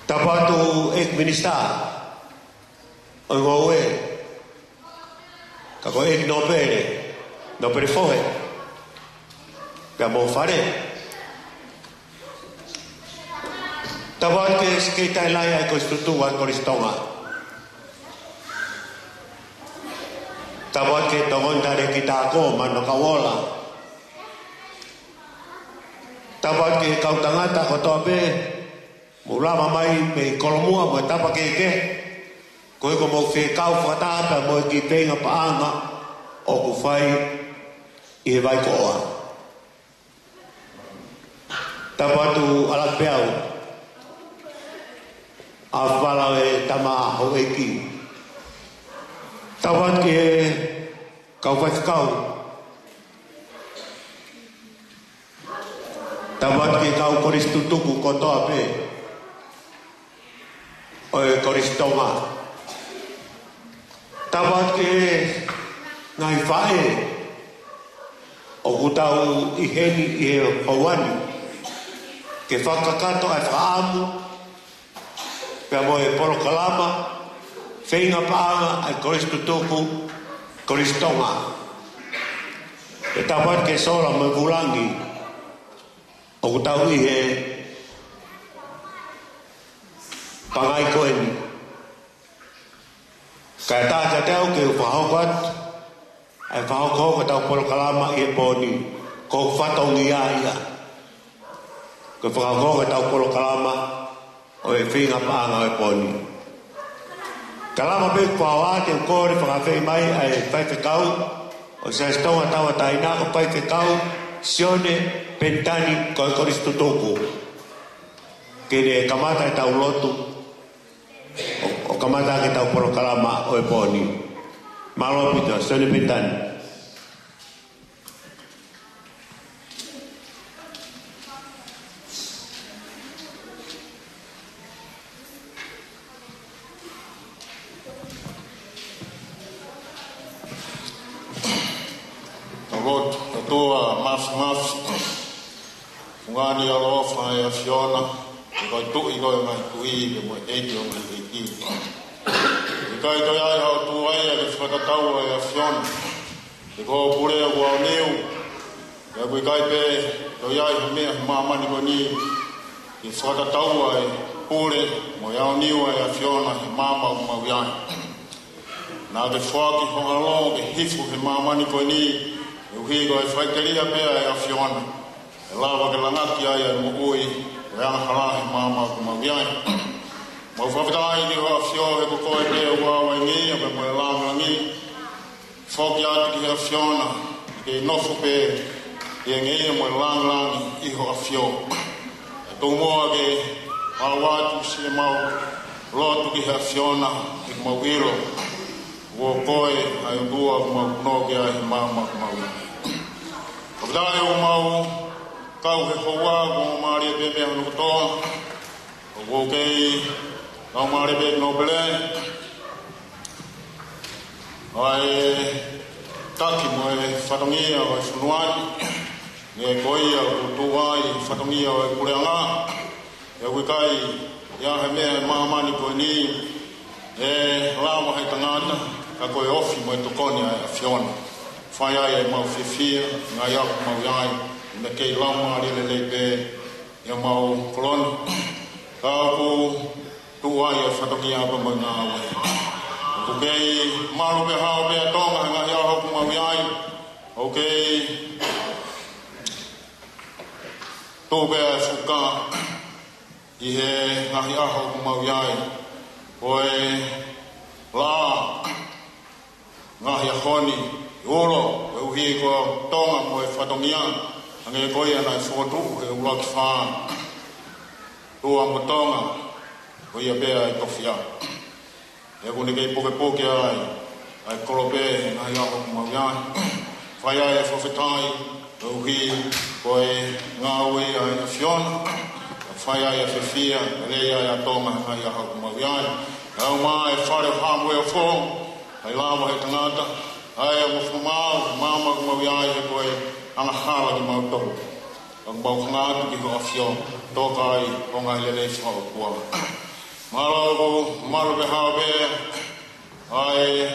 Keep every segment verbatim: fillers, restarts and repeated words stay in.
Tapu atu ʻEiki Minisitā ʻo e Ngoue, ka ko ʻEiki Nōpele, Nōpele Fohe, pea mo Fale. Tapu atu ki he Sekelitali Lahi ʻa e Kolisi Tutuku ʻa e Kolisi Tonga. Tapu atu ki he Tokoni Talēkita Ako, Mano Kauola. Tapu atu ki he kau tangata kotoa pē, mou lava mai mei Kolomua mo e tapa kehekehe, koeʻuhi ko hoʻomou fekau fakataha pea mo e kiʻi feinga paʻanga ʻoku fai ʻi he vai koʻoa. Tapu atu ʻa Lakipeau, ʻa Fala e tama houʻeiki. Tapu atu ki he kau faifekau. Tapu atu ki he kau kolisi tutuku kotoa pē ʻo e Kolisi Tonga. Tapu atu ki he ngaahi faʻē ʻoku tau ʻi heni ʻi he houa ni, ke fakakakato ʻa e fakaʻamu pea mo e polokalama feinga paʻanga ʻa e Kolisi Tutuku, Kolisi Tonga. Pea tapu atu ki he sola mo e vūlangi ʻoku tau ʻi he pangai ko eni. Kae ʻatā kiate au ke u fakahoko atu ʻa e fakahokohoko ʻetau polokalama ʻi he pō ni, ko e fatongia ia. Ko e fakahokohoko ʻetau polokalama ʻo e feinga paʻanga ʻo e pō ni. Ka lava pē kuo ʻoatu, te u kole fakaafeʻi mai ʻa e faifekau ʻo e Siasi Tonga Tauʻatāina, ko Faifekau Sione Penitani, ko e Kolisi Tutuku, ke ne kamata ʻetau lotu ʻo, ʻo kamata ʻaki ʻetau polokalama ʻo e pō ni. Mālō ʻaupito, Sione Penitani. Tau lotu. ʻOtua Māfimafi, fungani ʻaloʻofa ʻa e ʻAfiona, ʻi he kau tuʻi ko e ngaahi tuʻi, pea mo e ʻEiki ʻo e ngaahi ʻeiki. ʻOku ʻikai toe ʻi ai ha ʻOtua ia ke fakatatau ʻa e ʻAfiona, he ko hoʻo pule ʻoku aoniu, pea ʻoku ʻikai pē toe ʻi ai ha meʻa he māmani ko eni ke fakatatau ʻa e pule mo e aoniu ʻa e ʻAfiona he maama ʻoku mau ʻi ai. Naʻa ke foaki ho ʻAlo ke hifo he māmani ko eni, koeʻuhi ko e faʻiteliha pē ʻa e ʻAfiona ʻe lava ke langaki ai ʻa e moʻui mo e angahala he maama ʻoku mau ʻi ai. Mau fakafetaʻi ki ho ʻAfio, he ko koe pē ʻoku ʻaonga pea mo e lāngilangi. Foaki atu ki he ʻAfiona ke nofo pē ʻi he ngeia mo e lāngilangi ʻi ho ʻAfio. Kae tomuʻa ke ʻoatu siʻemau lotu ki he ʻAfiona, he ʻoku mau ʻilo ko koe ʻa e ʻOtua ʻoku mau punou ki ai he maama ʻoku mau ʻi ai. Fakafetaʻi ʻoku mau kau he houa, ʻoku mālie pē meʻa hono kotoa. ʻOku ou kei laumālie pē ki Nōpele, ʻa e taki mo e fatongia ʻo e fonua ni, he ko ia ʻoku tuʻu ai e fatongia ʻo e puleʻanga. He ʻoku ʻikai ʻi ai ha meʻa he māmani ko eni ʻe lava ʻe he tangata, ka ko e ofi mo e tokoni ʻa e ʻAfiona. Fai ai ʻemau fiefia, ngaahi ʻaho ʻoku mau ʻi ai, ʻi he kei laumālie lelei pē ʻi homau kolo ni. Ka ʻoku tuʻu ai e fatongia pea mo e ngāue. ʻOku kei malu pē hao pē ʻa Tonga he ngaahi ʻaho ʻoku mau ʻi ai. ʻOku kei tuʻu pē ʻa e fuka ʻi he ngaahi ʻaho ʻoku mau ʻi ai. Ko e laʻā, ngaahi ʻaho ni, ulo, koeʻuhi ko Tonga mo e fatongia, hangē ko ia naʻe fokotuʻu he ʻuluaki fā. Tua mo Tonga, ko ia pē ʻa e tofiʻa. He ʻoku ne kei pukepuke ai ʻa e kolope he ngaahi ʻaho ʻoku mau ʻi ai. Fai ai e fakafetaʻi, koeʻuhi ko e ngāue ʻa e ʻAfiona. Fai ai e fiefia, lelei ai ʻa Tonga he ngaahi ʻaho ʻoku mau ʻi ai. Kae ʻumaʻā e fale ʻo Hamuʻeofo, ʻikai lava ʻe he tangata, ʻa e ʻoku mau, maama ʻoku mau ʻi ai, he ko e angahala kimautolu. ʻOku mau hanga atu ki ho ʻAfio, toka ai ho ngaahi lelei fakaʻotua. Mālō, mālō pē hao pē ʻa e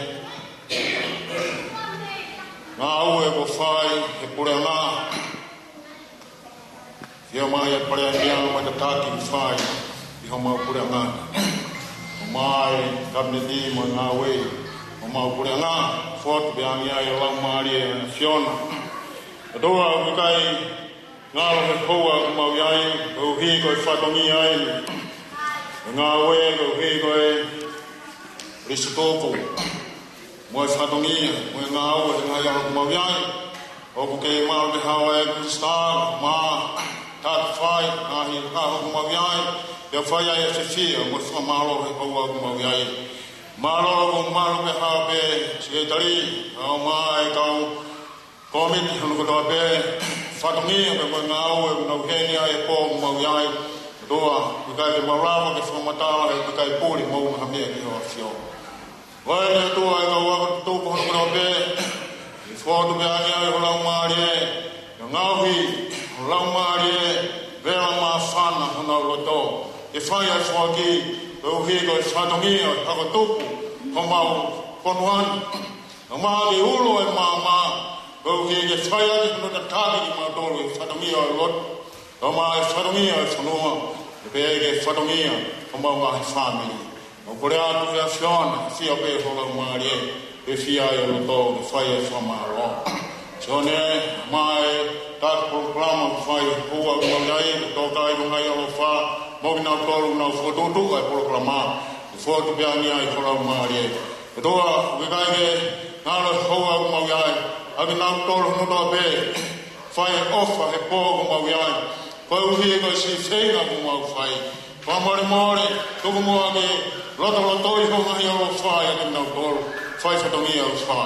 ngāue kuo fai ʻe he puleʻanga. ʻIo mai e palēmia mo e tataki kuo fai ʻi homau puleʻanga. ʻOmai kapineti mo e ngāue ʻo homau puleʻanga. Fotu pē ange ai e Laumālie ʻa e ʻAfiona. ʻOtua, ʻoku ʻikai ngalo he houa ʻoku mau ʻi ai, koeʻuhi ko e fatongia ʻeni. E ngāue koeʻuhi ko e lisitoku. Mo e fatongia, mo e ngāue he ngaahi ʻaho ʻoku mau ʻi ai. ʻOku kei maʻu pē hao e kulisitā, mā, tataki fai, ngaahi ʻaho ʻoku mau ʻi ai. Pea fai ai e fiefia, mo e fakamālō he houa ʻoku mau ʻi ai. Mālō, ʻoku mālō pē hao pē, Sekelitali, ʻomai e kau kōmiti hono kotoa pē, fatongia pē mo e ngāue ʻoku nau ʻi heni ai he pō ʻoku mau ʻi ai. ʻOtua, ʻoku ʻikai ke mau lava ke fakamatala he ʻoku ʻikai puli moʻunga ha meʻa ki hoʻo ʻAfio. Ko e ʻOtua, e kau ako tutuku hono kotoa pē, ʻe fotu pē ange ai ho Laumālie, ʻe ngaohi ho Laumālie, vela māfana honau loto. ʻE fai ai e foaki, koeʻuhi ko e fatongia, hako tupu, homau fonua ni. Kae ʻumaʻā ke ulo e maama, koeʻuhi ke fai ʻaki hono tataki kimautolu he fatongia ʻo e lotu. Kae ʻumaʻā e fatongia ʻo e fonua, pea pehē ki he fatongia ʻo homau ngaahi fāmili. ʻOku kole atu ki he ʻAfiona, fiefia pē ho Laumālie, ke fiefia ai ho loto, ke fai e fakamālō. Sione, mai, taki polokalama kuo fai, houa ʻoku mau ʻi ai, ke tōkai mo e ngaahi ʻaloʻofa, mo kinautolu ʻoku nau fokotuʻutuʻu e polokalama, ʻe fotu pē ange ai ho Laumālie. ʻOtua, ʻoku ʻikai ke ngalo he houa ʻoku mau ʻi ai, ʻa kinautolu hono kotoa pē, fai e ʻofa he pō ʻoku mau ʻi ai, koeʻuhi ko e siʻi feinga ʻoku mau fai. Fakamolemole, tuku muʻa ke lotolotoi ho ngaahi ʻaloʻofa ʻiate kinautolu, fai fatongia ʻofa.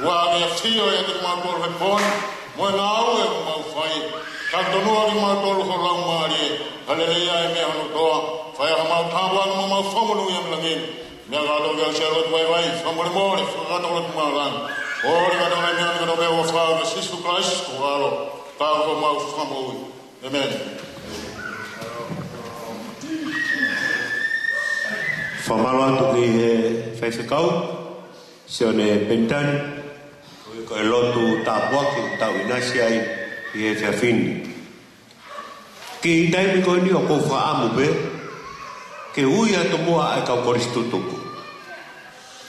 ʻOua ʻe ʻafio ʻiate kimautolu he pō ni, mo e ngāue ʻoku mau fai. Kae tonu ʻa kimautolu ho Laumālie, kae lelei ai e meʻa hono kotoa, fai ʻaki homau tāpuaki mo homau fakamonūʻia mei langi ni. Meʻa kotoa ke ʻosi ʻa e lotu vaivai, fakamolemole, fakakakato ʻa e lotu mālangi. Kole kotoa e meʻa ni kotoa pē ʻi he huafa ʻo Sīsū Kalaisi, ko ho ʻAlo, ka ko homau Fakamoʻui. ʻĒmeni. Fakamālō atu ki he faifekau, Sione Penitani, ko e lotu tāpuaki ʻoku tau ʻinasi ai ʻi he efiafi ni. Ki he taimi ko eni ʻoku ou fakaʻamu pē ke ui atu muʻa ʻa e kau kolisi tutuku.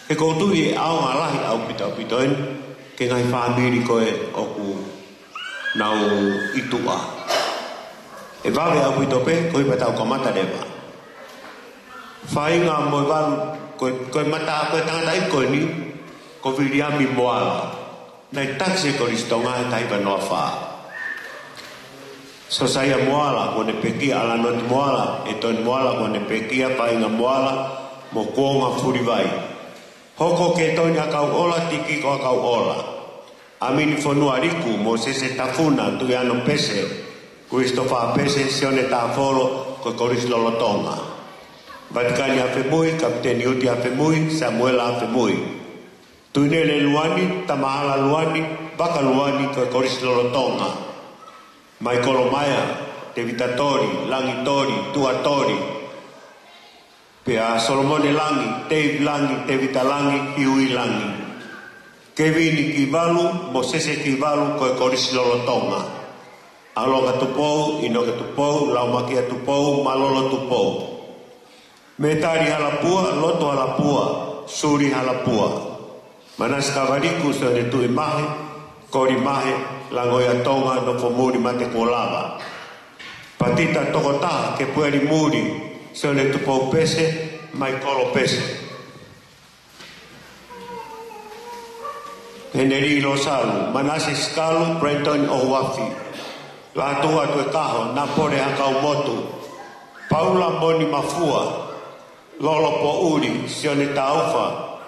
He ʻoku ou tui ʻe ʻaonga lahi ʻaupito ʻaupito eni ki he ngaahi fāmili ko ē ʻoku nau ʻi tuʻa. ʻE vave ʻaupito pē, ko ia pea tau kamata leva. Faʻahinga mo e valu, ko e, ko e mata, ko e tangataʻeiki ko eni, ko Viliami Moala. Naʻe taki ʻe he Kolisi Tonga he taha hiva noa fā. Sosaia Moala, kuo ne pekia, ʻAlanoti Moala, ʻEtoni Moala, kuo ne pekia, Fainga Moala, mo Kuonga Fulivai. Hoko ki he Toni ʻAkauʻola, Tikiko ʻAkauʻola. ʻAminifonua Liku, Mōsese Tafuna, Tuiano Pese, Kulisitofā Pese, Sione Tāfolo, ko e Kolisi Lolotonga. Vatikani Afemui, Kapiteni Uti Afemui, Samuela Afemui. Tuinele Luani, Tamahala Luani, Vaka Luani, ko e Kolisi Lolotonga. Maikolo Maea, Tevita Toli, Langi Toli, Tua Toli. Pea Solomone Langi, Teivi Langi, Tevita Langi, Hiui Langi. Kevini Kivalu, Mōsese Kivalu, ko e Kolisi Lolotonga. ʻAloka Tupou, ʻInoke Tupou, Laumakia Tupou, Malolo Tupou. Mētali Halapua, Loto Halapua, Suli Halapua. Manase Kavaliku, Sione Tuʻimahe, Koli Mahe, Langoia Tonga, Nofomuli Mate Kuo Lava. Patita Tokotaha, Kepueli Muli, Sione Tupou Pese, Maikolo Pese. Heneli Losalu, Manase Sikalu, Brenton ʻOhuafi, Lātū Tuʻekaho, Napole Hakaumotu, Paula Moni Mafua, Lolo Poʻuli, Sione Taufa,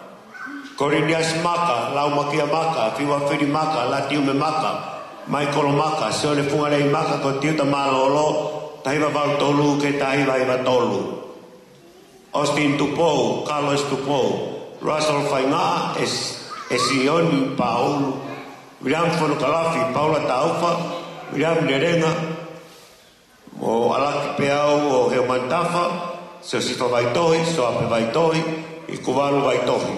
Koliniasi Maka, Laumakia Maka, Fiuafili Maka, Latiume Maka, Maikolo Maka, Sione Fungalei Maka, ko Tiuta Mālōlō, taha hiva valu tolu ki he taha hiva hiva tolu. Austin Tupou, Carlos Tupou, Russell Faingaʻa, Es-, Esioni Paulu, William Fonokalafi, Paula Taufa, William Lelenga, mo ʻAlaki Peau ʻo Heumanu Tafa, Siosifa Vaitohi, Soape Vaitohi, Ikuvalu Vaitohi.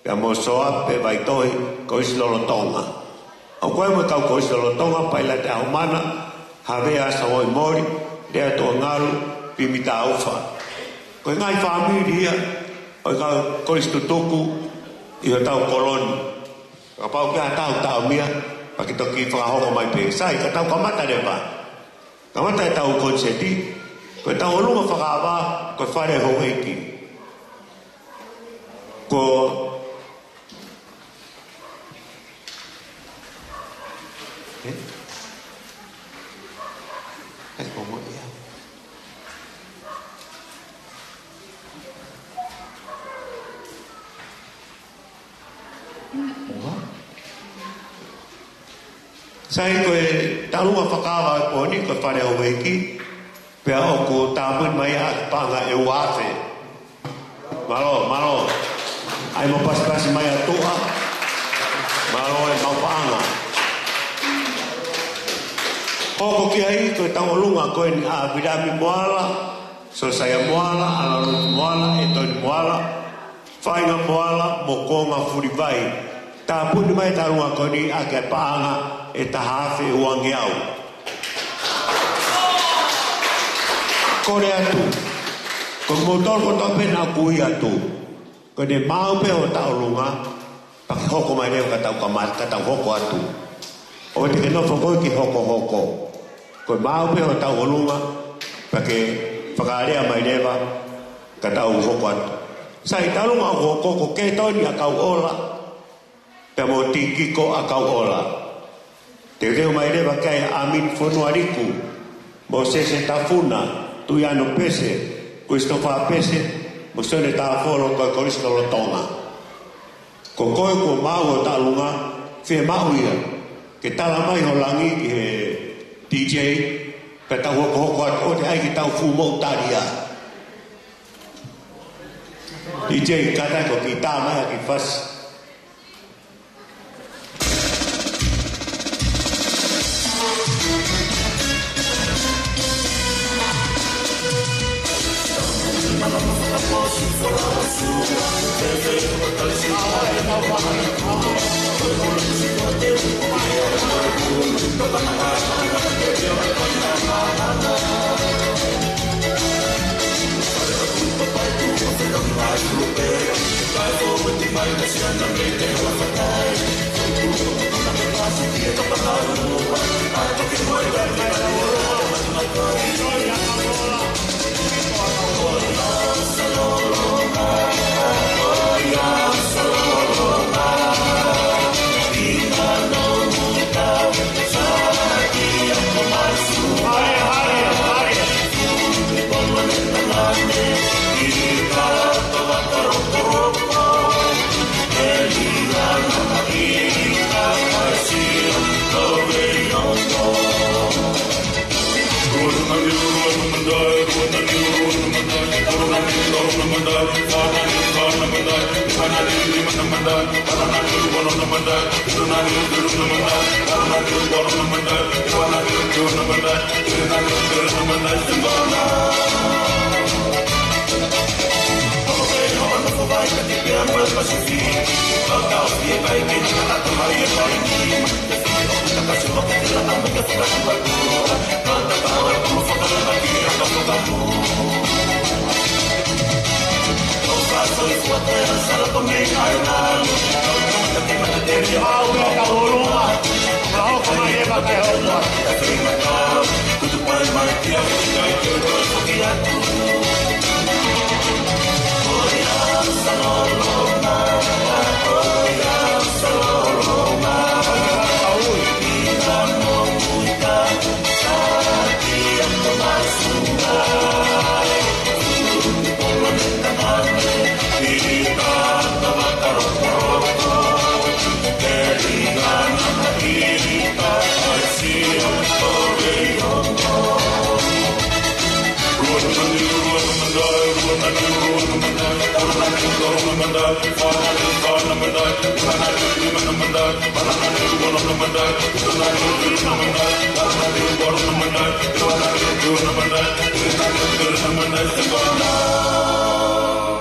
Pea mo Soape Vaitohi, Kolisi Lolotonga. ʻOku ʻi ai mo e kau Kolisi Lolotonga, Pailate ʻAhomana, Havea Savoimoli, Lea Tuʻangalu, Pimi Taufa. Ko e ngaahi fāmili ia ʻo e kau kolisi tutuku ʻi hotau kolo ni. Kapau ʻoku ʻi ai ha taha ʻoku taʻomia, pea ke toki fakahoko mai pē. Sai, ka tau kamata leva. Kamata ʻetau koniseti, ko ʻetau ʻolunga fakaava, ko e Fale Houʻeiki. Ko, eh? Ai, ko mo ia. Sai, ko ʻetau ʻolunga fakaava ʻo e pō ni, ko e Fale Houʻeiki, pea ʻoku tāpuni mai ʻaki e paʻanga ʻe ua afe. Mālō, mālō. ʻAi mo pasipasi mai ʻa tuʻa. Mālō e mau paʻanga. Hoko ki ai, ko ʻetau ʻolunga ko eni ʻa Viliami Moala, Siosaia Moala, ʻAlalutu Moala, ʻEtoni Moala, Fainga Moala mo Konga Fulivai. Tāpuni mai ʻetau ʻolunga ko eni ʻaki e paʻanga ʻe taha afe uangeau. Kole atu. Ko kimoutolu kotoa pē naʻa ku ui atu. Ko ʻene maʻu pē hotau ʻolunga, pea ke hoko mai leva ka tau kamata, ka tau hoko atu. ʻOua te ke nofo koe ke hokohoko. Ko e maʻu pē hotau ʻolunga, pea ke fakalea mai leva, ka tau hoko atu. Sai, ʻetau ʻolunga ʻoku hoko ko Ketoni ʻAkauʻola, pea mo Tikiko ʻAkauʻola. Teuteu mai leva ki ai ʻa Amini Fonualiku, Mōsese Tafuna, Tuiano Pese, Kulisitofa Pese, mo Sione Tāfolo ko e Kolisi Lolotonga. Ko koe kuo maʻu hotau ʻolunga, fiemaʻu ia ke tala mai ho langi ki he D J, pea tau hokohoko atu, ʻoua te ʻai ke tau fuʻu moʻu tali ia. D J, kātaki ko e kitā mai ʻa e kiʻi fasi.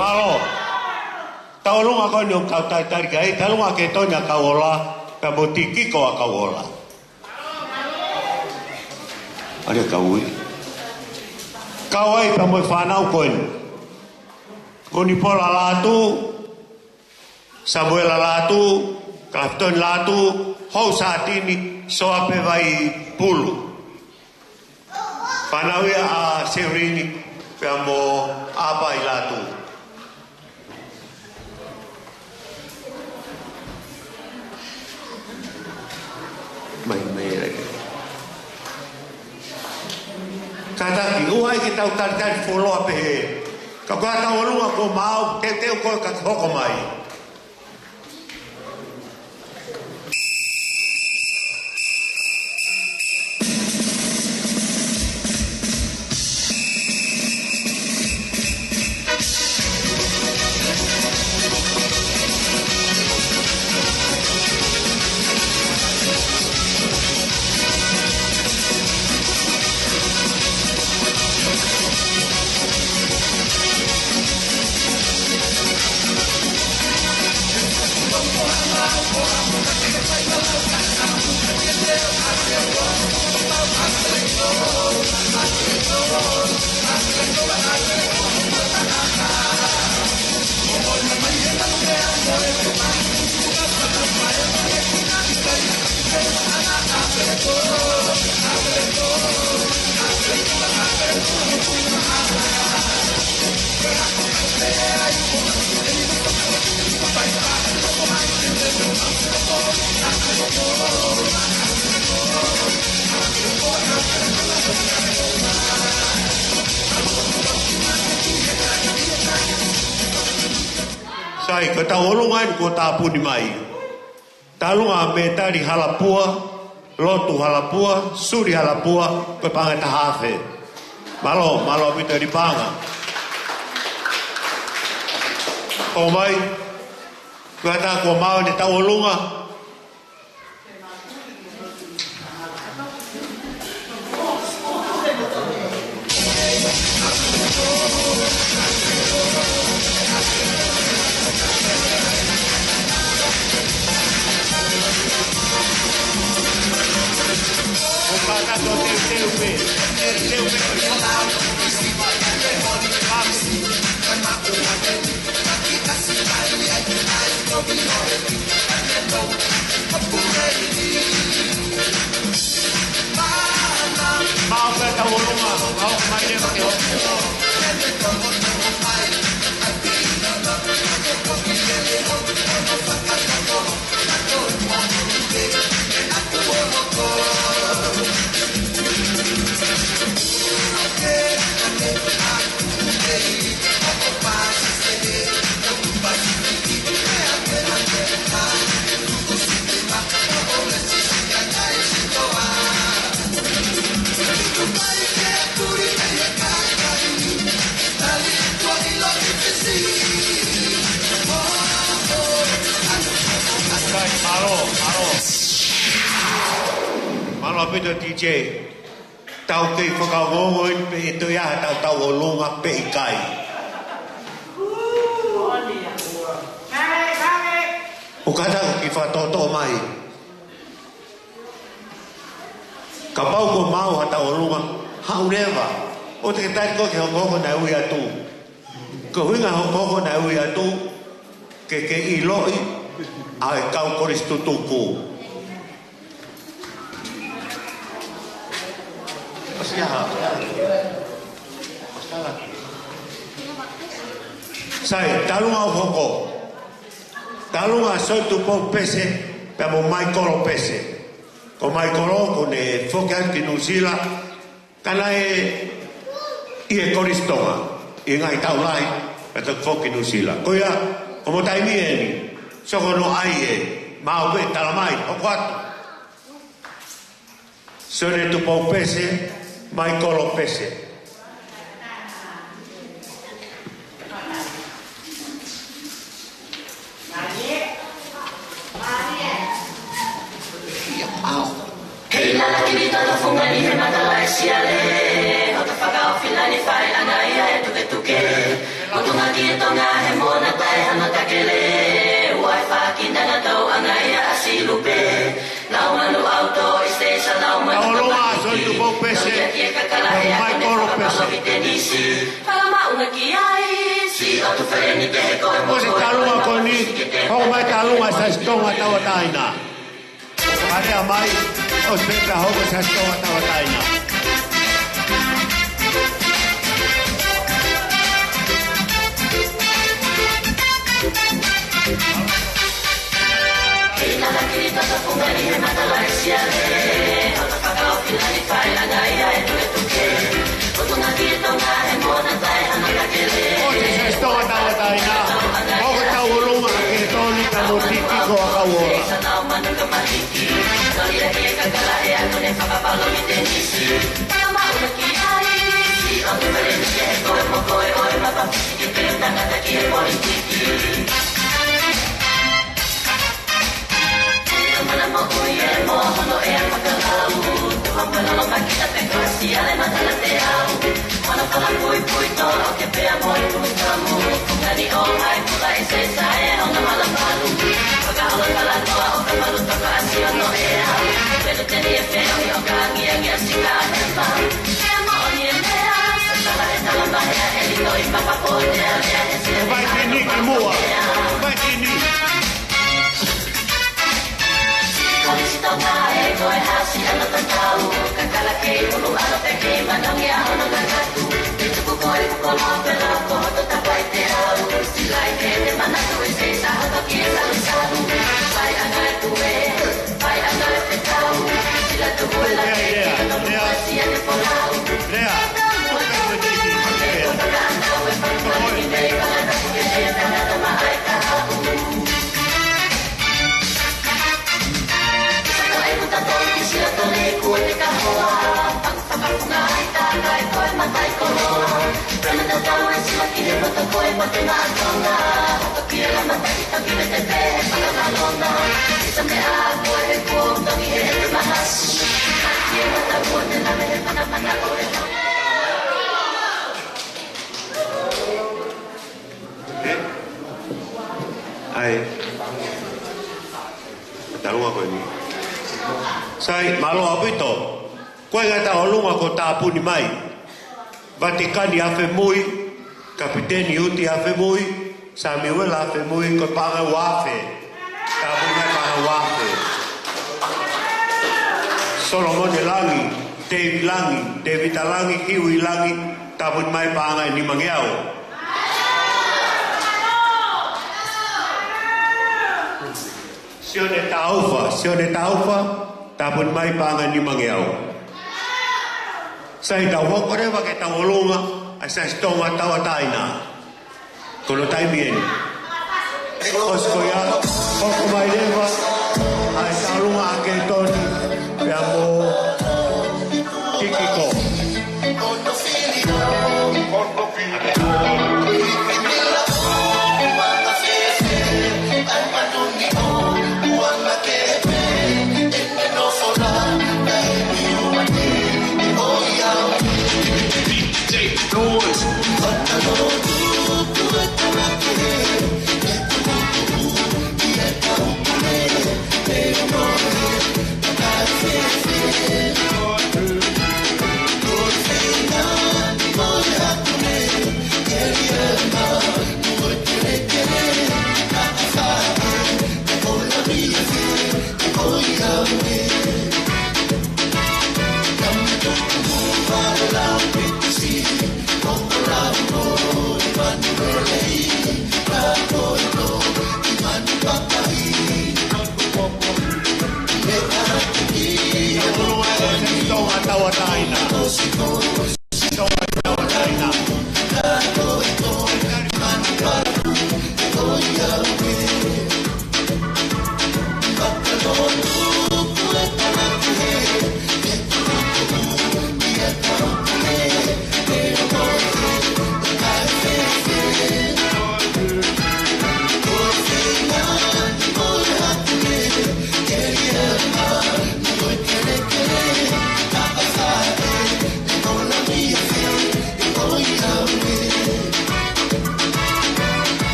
Mālō. Tauʻolunga ko eni ʻoku kau talitali ki ai, tauʻolunga kia Tony ʻa Kauola, pea mo Tikiko ʻa Kauola. ʻAli ʻa Kaui. Kau ai pea mo e fānau ko eni. Ko Nipola Lātū, Samuela Lātū, Kalafitoni Lātū, Hou Sātini, Soape Vaipulu. Fānau ia ʻa Serini, pea mo ʻApai Lātū. Mai, mai, ʻEliki. Kātaki, ʻoua ʻe ke tau talitali fuoloa pehē. Ka ko e tauʻolunga kuo maau, teuteu koe ka ke hoko mai. Sai, ko e tauʻolunga eni kuo tāpuni mai. Tauʻolunga Mētali Halapua, Lotu Halapua, Suli Halapua, ko e paʻanga ʻe taha afe. Mālō, mālō ʻaupito ʻene paʻanga. ʻOmai, ko e taha kuo maau ʻene tauʻolunga. Mālō, mālō. Mālō ʻaupito, D J. Tau kei fakaongoongo eni pe ʻe toe ʻi ai haʻatau tauʻolunga pe ʻikai. ʻOku kātaki ke fakatoʻotoʻo mai. Kapau kuo maau haʻatau tauʻolunga, haʻu leva. ʻOua te ke tali koe ki he hokohoko naʻe ui atu. Ko e ʻuhinga hokohoko naʻe ui atu, ke ke ʻiloʻi ʻa e kau kolisi tutuku. Sai, tauʻolunga ʻoku hoko. Tauʻolunga Soe Tupou Pese, pea mo Maikolo Pese. Ko Maikolo, kuo ne foki atu ki Nuʻusila, ka naʻe ʻi he Kolisi Tonga, ʻi he ngaahi taʻu lahi, ka toki foki ki Nuʻusila. Ko ia, ko hoʻomo taimi eni, soko no ai e, maʻu pē talamai, hoko atu. Soe Tupou Pese, Maikolo Pese. Tonga ki Tonga he mona tae hano takele. Ua e faki nanga tau anga ia a si lupe. Lau manu auto i se sa lau manu. Tau ʻolunga, Soʻitupou Pese. Lau ia ki e kakala he mai kolo pese. Tenisi. Pala maunga ki ai. Si o tu fere ni te he koe mo se talunga ko ni. Hoko mai talunga sa si Tonga tauʻatāina. Parea mai, ʻosi pē pea hoko sa si Tonga tauʻatāina. Kei nana kiri tata punga ni he mata lai siale. Hota fakaofila ni fai anga ia e tuketuke. Tonga ki Tonga he mona tae hano takele. ʻOsi sa si Tonga tauʻatāina. Hoko tau ʻolunga ke toni ka mo tiki ko a kauola. Sa tau manu ka mahiki. Tau ia ki e kakala he ako ne fakapalo mi tenisi. Tau mauna ki ai. Si o te fale ni ke he koe mo koe ʻo e mapa pisi ke te tangata ki he politiki. Vai tini ki muʻa. Vai tini. Ko e sito mai ko e hasi ana tatau, kakala kei ulu alo pe kei manongi a hono ngangatu. Te tuku ko e kuko lo pe lo ko hoto tapai te au. Sila i ke te manatu i se sa hoto ki e salu salu. Vai anga e kue, vai anga e fekau. Sila tuku e la ke ke no mua si ane folau. Lea. Lea. ʻAi. Talunga ko eni. Sai, mālō ʻaupito. Ko e ngata ʻolunga ko tāpuni mai. Vatikani Afemui, Kapiteni Uti Afemui, Samiuela Afemui, ko e paʻanga ua afe. Tāpuni mai paʻanga ua afe. Solomone Langi, Teivi Langi, Tevita Langi, Hiui Langi, tāpuni mai paʻanga ʻe nimangeau. Sione Taufa, Sione Taufa, tāpuni mai paʻanga ʻe nimangeau. Sai, tau hoko leva ke tau ʻolunga, ʻa e sa si Tonga tauʻatāina. Ko hono taimi eni. ʻOsi ko ia, hoko mai leva, ʻa e sa ʻolunga ʻa Ketoni, pea mo Tikiko. Tonga tauʻatāina. Tonga tauʻatāina.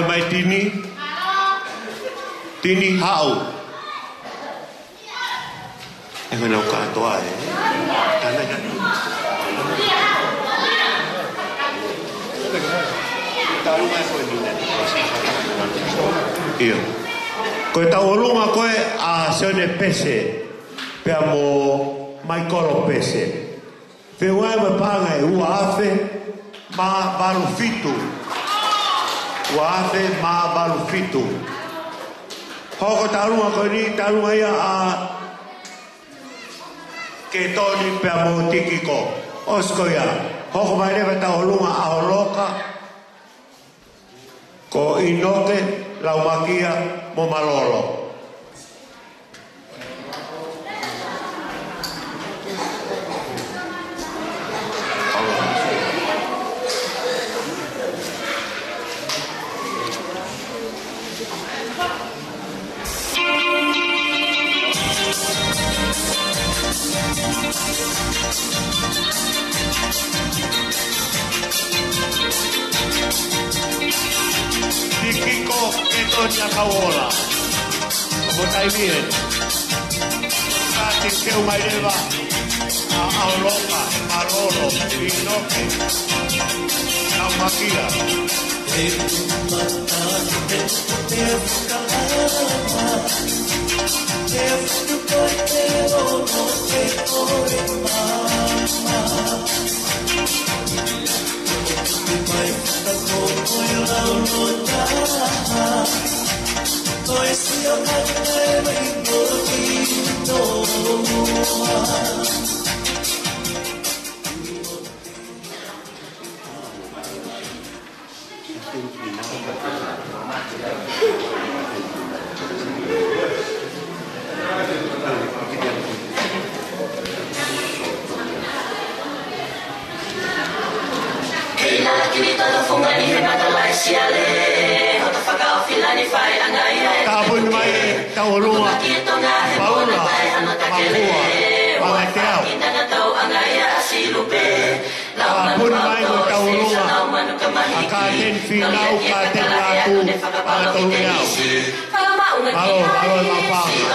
Mai Tini. Tini, haʻu. ʻE, ko ʻenau kātoa ē. Tana ka. ʻIo. Ko e tauʻolunga ko ē ʻa Sione Pese pea mo Maikolo Pese. Feʻunga mo e paʻanga ʻe ua afe mā valu fitu. Ua afe mā valu fitu. Hoko tauʻolunga ko eni, tauʻolunga ia ʻa Ketoni pea mo Tikiko. ʻOsi ko ia. Hoko mai leva tauʻolunga ʻa Holoka. Ko ʻInoke, Laumakia mo Malolo. Tikiko, Ketoni, ʻa Kauola. Ko e taimi ē. Ka te keu mai leva ʻa Holoka, Malolo, ʻInoke, Laumakia. Tāpuni mai e tauʻolunga Paula Mapua Mangateau. Tāpuni mai mo e tauʻolunga ʻa Kāteni Fīnau, Kāteni Ngātu, Angatonu Niau. Mālō, mālō e mau pānga.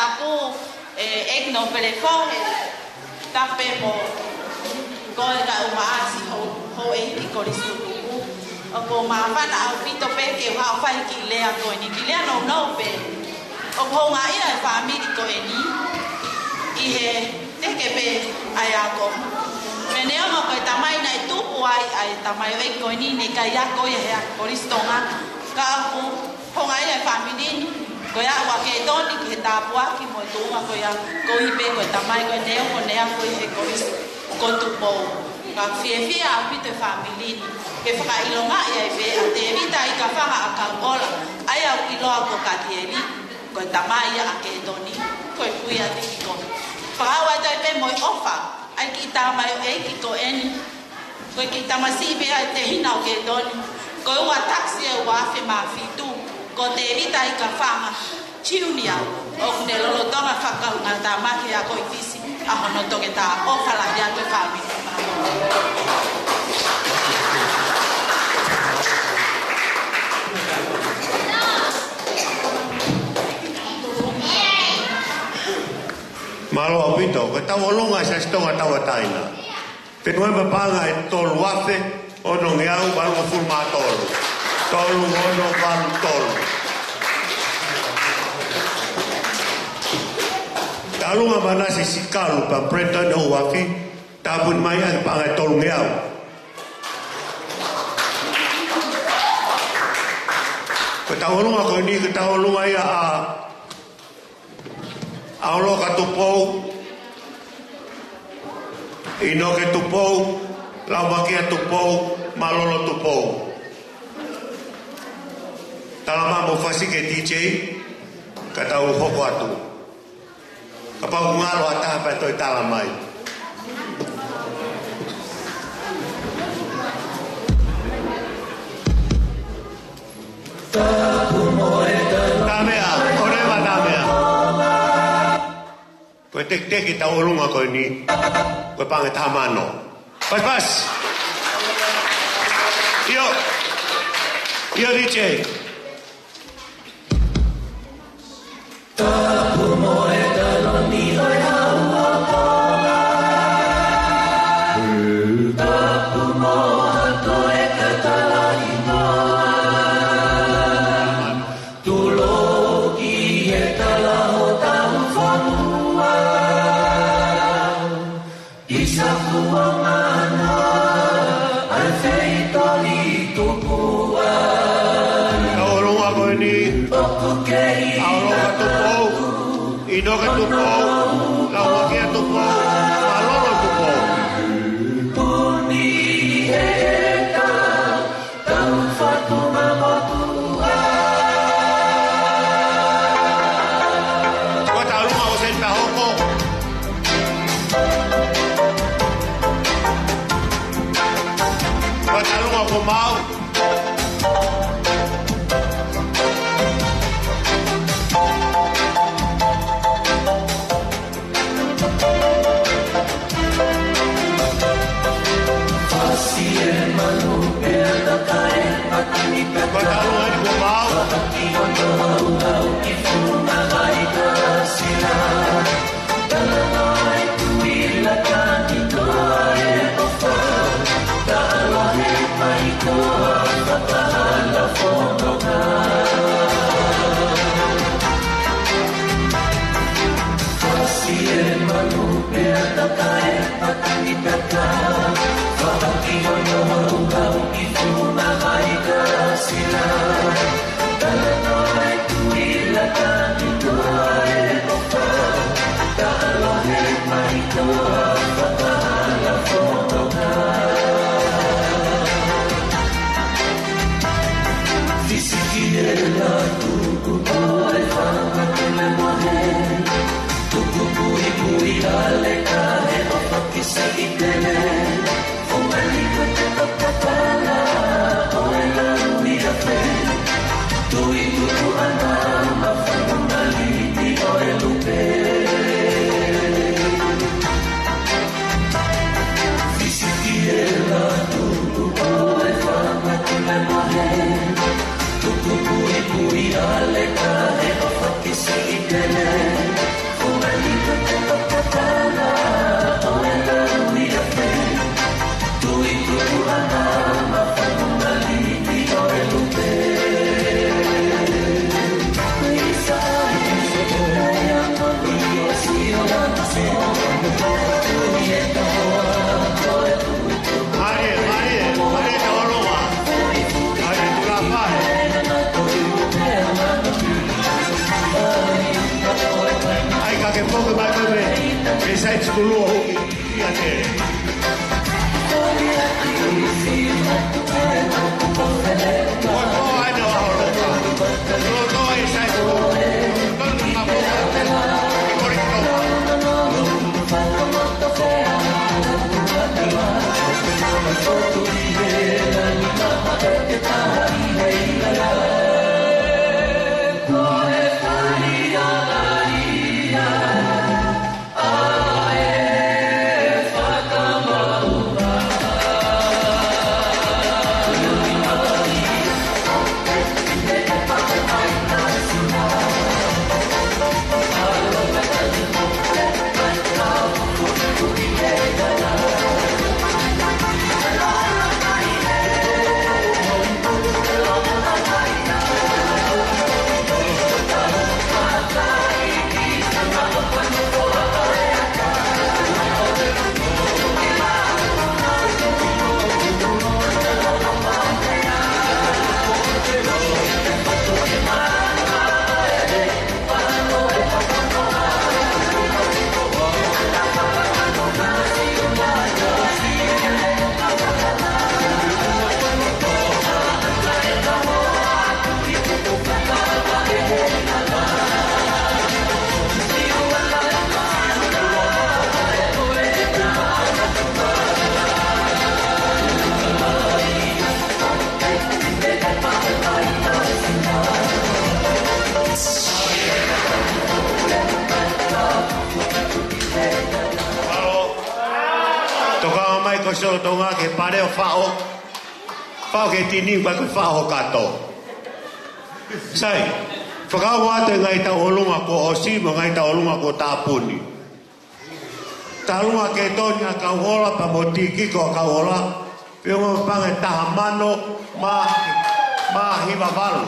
Aku, ē, ʻEiki Nōpele Fohe, tapu mo koe kae ʻumaʻā siʻi hou, houʻeiki Kolisi Tutuku. ʻOku ou māfana ʻaupito pē ke u haʻu ʻo fai e kiʻi lea ko eni, kiʻi lea nounou pē. ʻOku houngaʻia e fāmili ko eni ʻi he teke pē ʻa e ako. Pea neongo ko e tamai naʻe tupu ai ʻa e tamaioʻeiki ko eni, naʻe ʻikai ako ia he Ako Kolisi Tonga. Ka ʻoku houngaʻia e fāmili ni, ko e aʻu ʻa Ketoni ki he tāpuaki mo e tuʻunga ko ia, koeʻuhi pē ko e tamai ko eni ʻoku ne ako ʻi he Kolisi ko Tupou. Ka fiefia ʻaupito e fāmili ni ke fakaʻilongaʻi ai pē ʻa Tēvita Ikafanga ʻAkauʻola, ʻa ia ʻoku ʻiloa ko Katieli, ko e tamai ia ʻa Ketoni, ko e kui ʻa Tikiko. Fakahā atu ai pē mo e ʻofa ʻa e kiʻi tamaioʻeiki ko eni, ko e kiʻi tamasiʻi pē ʻa e tehina ʻo Ketoni. Ko e ua takisi ʻe ua afe mā fitu, ko Tēvita Ikafanga Junior, ʻoku ne lolotonga fakakaungātāmaki he ako ʻi Fisi ʻa hono toketā. ʻOfa lahi atu e fāmili. Mālō ʻaupito, ko e tauʻolunga ʻa e Siasi Tonga Tauʻatāina. Fenua ma paʻanga ʻe tolu afe onongeau valungofulu mā tolu. Tolu ono valu tolu. Tauʻolunga Manase Sikalu pea Brandon ʻUafi, tāpuni mai ʻa e paʻanga ʻe tolungeau. Ko e tauʻolunga ko eni, ko e tauʻolunga ia ʻa ʻAoloka Tupou, ʻInoke Tupou, Laumakia Tupou, Malolo Tupou. Talamai mo Fasike D J, ka tau hoko atu. Kapau ʻoku ngalo ha taha pea toe talamai. Tamea, ʻoleva Tamea. Ko e teketeke tauʻolunga ko eni, ko e paʻanga ʻe taha mano. Pasipasi. ʻIo. ʻIo, D J. ʻAoloka Tupou, ʻInoke Tupou, Laumakia Tupou, Malolo Tupou. Ko e tauʻolunga ʻoku seni pea hoko. Ko e tauʻolunga ʻoku mau. Sai, skulua huki ia te. Mālō. Tokanga mai Kolisi Tonga ke paleo faʻo. Faʻo ke tini, pea ko e faʻo ho kato. Sai, fakaongo atu e ngaahi tauʻolunga kuo ʻosi mo e ngaahi tauʻolunga kuo tāpuni. Tauʻolunga ke toni ʻa Kauola pea mo Tikiko ʻa Kauola. Pea mo e paʻanga ʻe taha mano mā, mā hiva valu.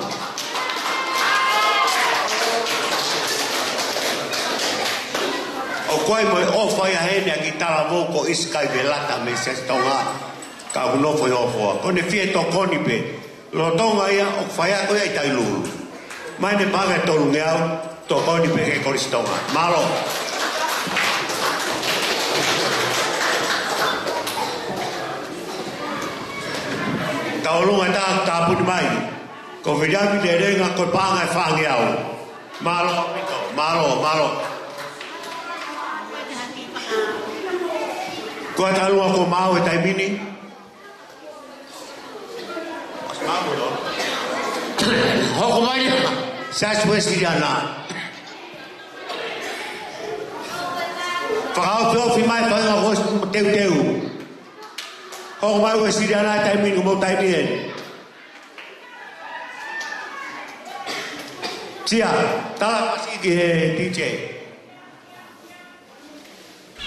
ʻOku ʻi ai mo e ʻofa ia heni ʻa e kiʻi talavou ko ʻIsi Kaivelata mei Siasi Tonga. Ka ʻoku nofo ʻi Hofoa. Ko ʻene fie tokoni pē. Lolotonga ia ʻoku faiako ia ʻi Tailulu. Mai ʻene paʻanga ʻe tolungeau, tokoni pē ki he Kolisi Tonga. Mālō. Tauʻolunga ʻe taha tāpuni mai. Ko Viliami Lelenga, ko e paʻanga ʻe fāngeau. Mālō, mālō, mālō. Ko e tauʻolunga kuo maʻu he taimi ni. Hoko mai ia. Siasi Uēsiliana. Fakaofiofi mai, fai ngā voice teuteu. Hoko mai Uēsiliana, taimi ni, mo taimi eni. Tia, tala fasi ki he D J.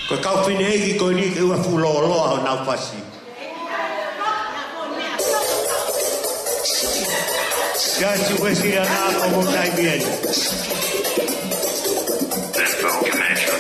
Ko e kau fineʻeiki ko eni ke ua fuʻu lōloa ʻenau fasi. Siasi Uēsiliana, ko hoʻomou taimi eni. Let's go, Commander.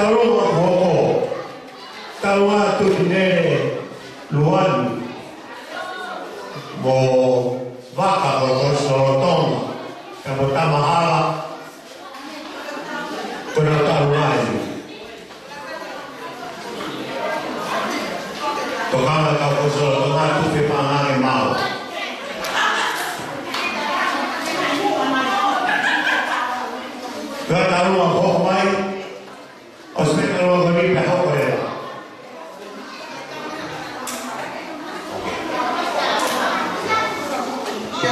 Tauʻolunga ʻoku hoko, tauʻolunga Tuʻinele Luani mo Vaka ko e Kolisi Lolotonga, pea mo Tamahala, ko ʻenau tauʻolunga eni. Tokanga kau Kolisi Lolotonga, tuku e paʻanga ke maʻu. Pea tauʻolunga ʻoku hoko mai, ʻosi pē tauʻolunga ko eni pea hoko leva.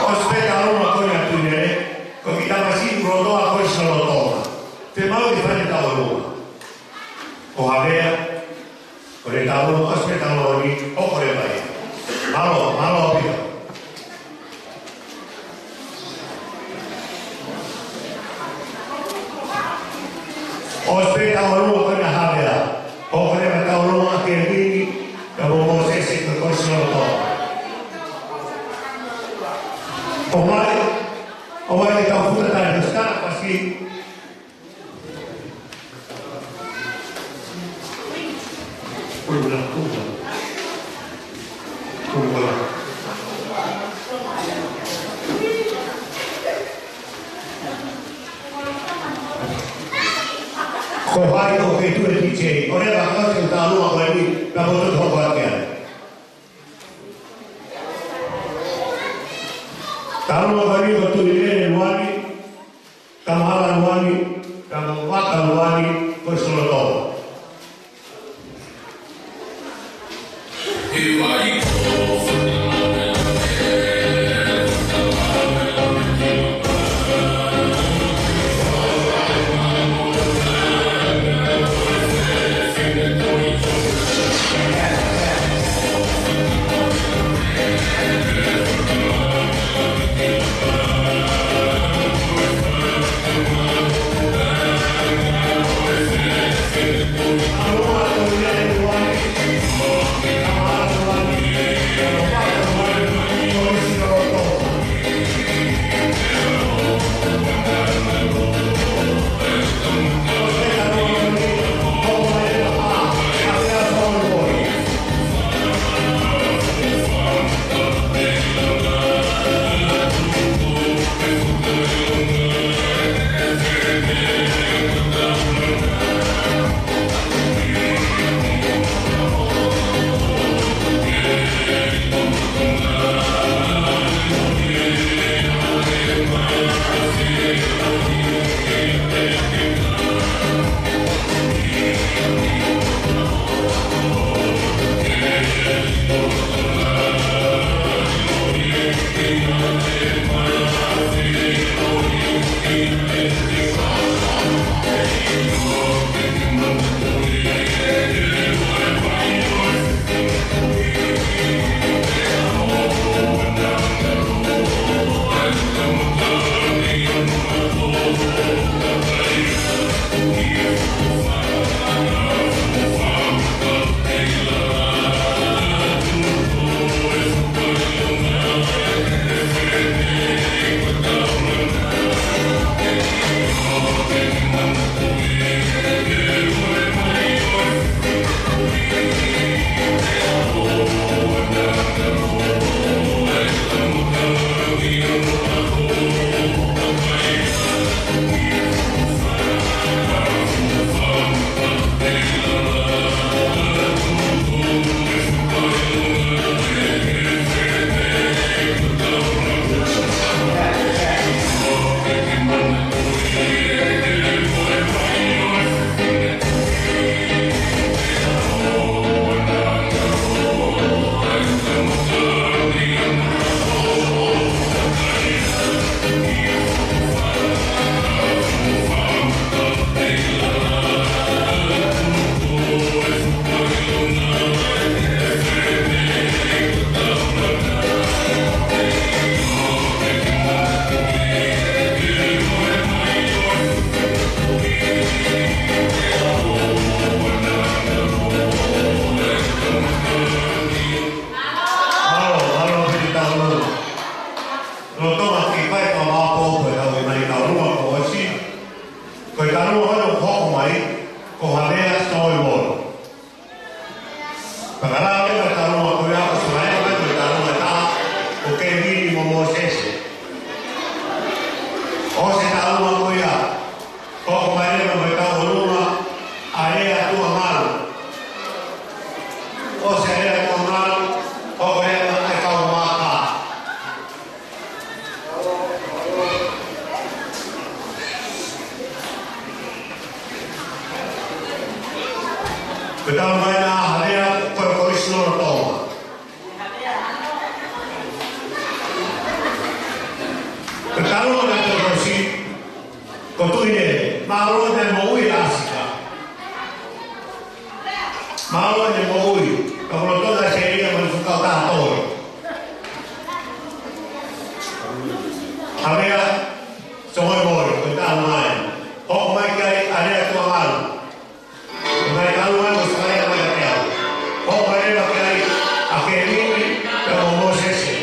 ʻOsi pē tauʻolunga ko eni ʻa Tuʻinele, ko e kiʻi tamasiʻi ʻoku lolotonga ko e Kolisi Lolotonga. Te mau ʻi fai e tauʻolunga. Ko Havea, ko e tauʻolunga, ʻosi pē tauʻolunga ko eni, hoko leva ia. Mālō, mālō ʻaupito. ʻOsi pē tauʻolunga ko ena ʻa Havea. Hoko leva e tauʻolunga ʻa Kevini, pea mo Mōsese ko e Kolisi Lolotonga. ʻOmai, ʻomai ke tau futa taha ʻi he sitana pasi. Ko hai ʻoku kei tuʻu he D J? ʻOleva, ko e tauʻolunga ko eni, ka mo te hoko ake ai. Tauʻolunga ko eni ko Tuʻinele Luani, Tamahala Luani, pea mo Vaka Luani, Kolisi Lolotonga. Mālō, mālō ʻaupito e tauʻolunga. Lolotonga ki fai ka maʻu pē ko e tauʻolunga ko ʻosi. Ko e tauʻolunga ko ē ʻoku hoko mai. Ko Havea Soemolo. Pea ka lau leva e talunga ko ia, ʻosi mai leva e talunga ʻe taha, ko Kevini mo Mōsese. ʻOsi e talunga ko ia, hoko mai leva mo e talunga, ʻa Lea Tuʻangalu. ʻOsi ʻa Lea Tuʻangalu, hoko leva e kau maka. Ko e talunga ʻa Havea, ko e Kolisi Lolotonga. Ko e talunga ʻa e Kolisi, ko Tuʻi Nele, mālō e moʻui ʻa Sika. Mālō e moʻui, ka ko e lolotonga e sēria mo e fukaʻi taha tolo. Havea Soemolo, ko e talunga ia. Hoko mai ki ai ʻa Lea Tuʻangalu. Ko e talunga ia ʻosi mai leva kiate au. Hoko mai leva ki ai ʻa Kevini, pea mo Mōsese.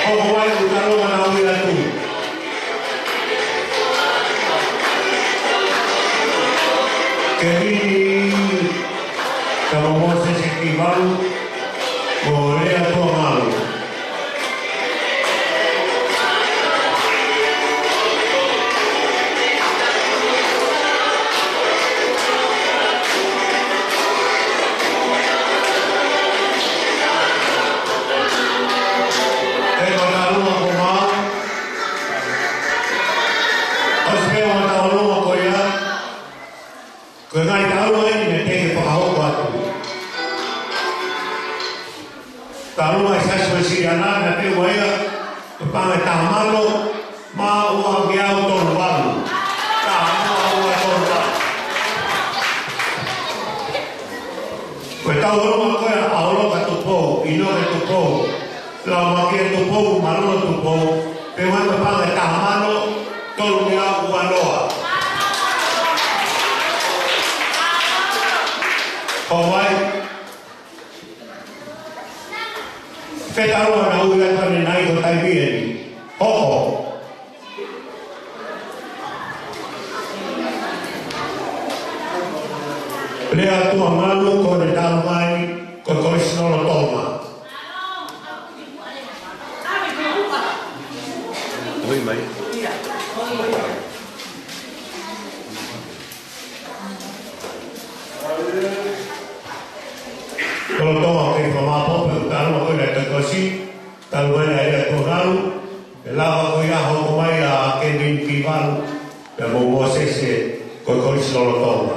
Hoko mai ʻo talunga naʻa ui atu. Kevini, pea mo Mōsese Kivalu, mo Lea Tuʻangalu. Ko e talunga ko ia, ʻosi pē ʻa e talunga ko ia, ko e ngaahi talunga eni naʻe teʻeki fakahoko atu. Talunga ʻi he Siasi Uēsiliana, naʻe pehē ʻe ia, ko e paʻanga ʻe taha mano, mā ua ngeau tolu valu. Taha mā ua tolu valu. Ko e talunga ko ia ʻa Oloka Tupou, ʻInoke Tupou, Laumākie Tupou, Mālolo Tupou, pea ʻoku ʻi ai e paʻanga ʻe taha mano, tolu ngeau ua noa. Hoko mai, Fetaulaki naʻa ui atu ʻanenai ko Taimieni. Hoko. Lea Tuangalu ko ʻene talu mai ko e Kolisi Lolotonga. Ui mai. Lolotonga ke fakamāʻopoʻopo e talu mai ko ʻene talu mai, talu mai ʻa Lea Tuangalu, ʻe lava ko ia hoko mai ʻa Kevin Kivalu, pea mo Mōsese ko e Kolisi Lolotonga.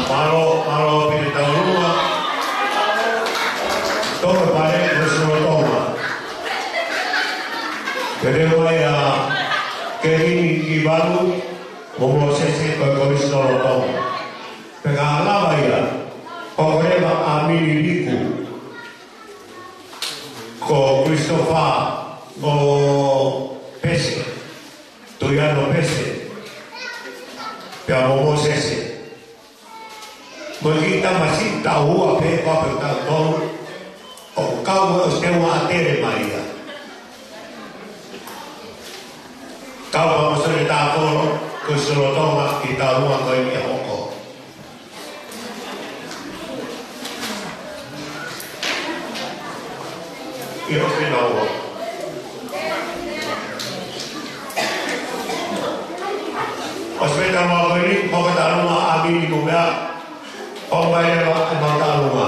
Mālō, mālō pē taulua. Tō e pale ko e Kolisi Lolotonga. Pele mai ʻa Kevin Kivalu mo Mōsese ko e Kolisi Lolotonga. Pea ka lava ia, hoko leva ʻa Mini Liku, ko Christopher, ko Pese, Tuiano Pese, pea mo Mōsese. Mo e kiʻi tamasiʻi taʻu ua pē ko ē pē taʻu tolu, ʻoku kau ʻo ʻosi teu ʻa Tele mai ia. Kau pea mo Sole Tākolo, Kolisi Lolotonga, kiʻi taulua ko eni ʻe hoko. ʻIo, ʻosi pē naua. ʻOsi pē taulua ko eni, hoko taulua ʻa Mini mo meʻa, ʻomai leva ʻemau taulua.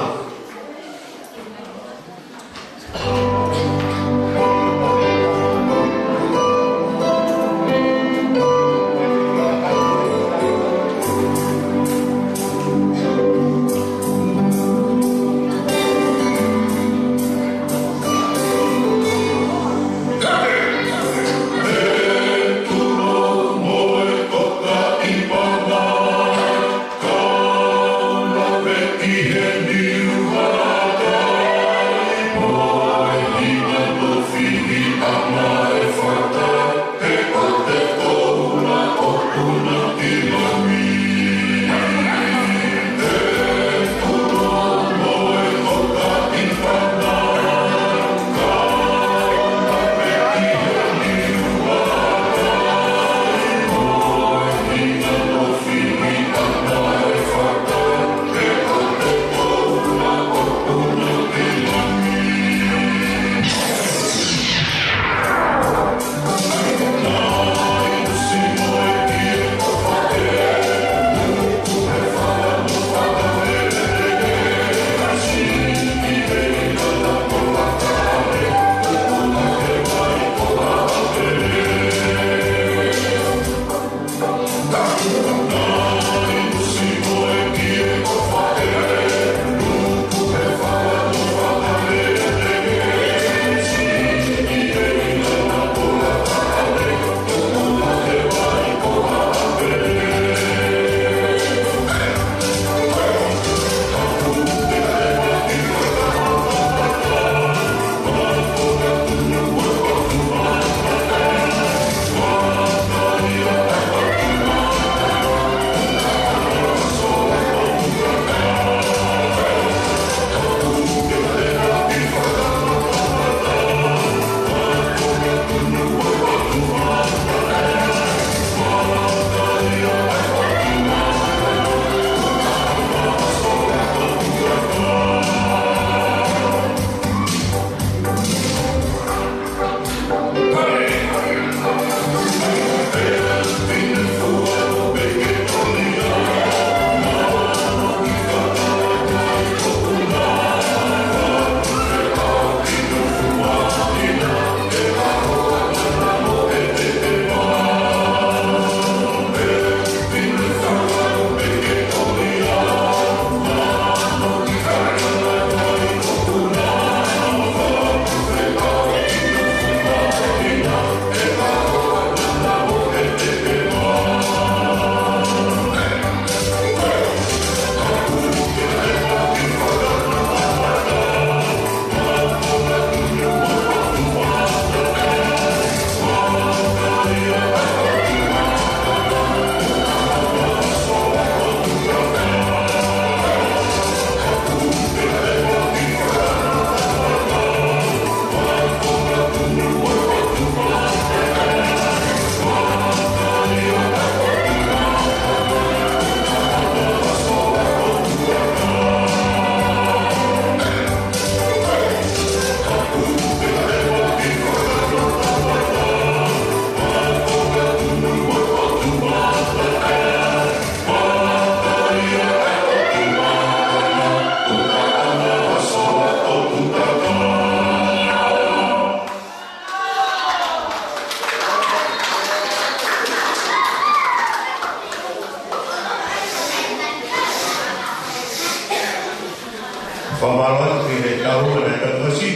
Fakamālō atu ki he tauhunga naʻe tau ʻosi.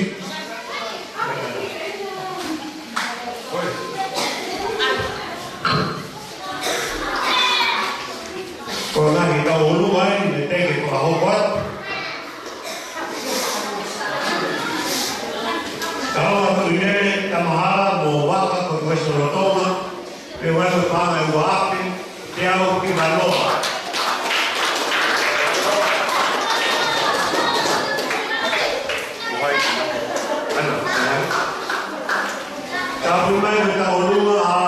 Ko e ngaahi tauʻolunga eni naʻe teʻeki ke fakahoko atu. Tau atu ʻi he Tamahara mo Vaka ko e Kolisi Lolotonga, pea ʻoku ʻi ai e paʻanga ʻe ua afe teau ki manoa. Tāpuni mai mo e tauʻolunga ʻa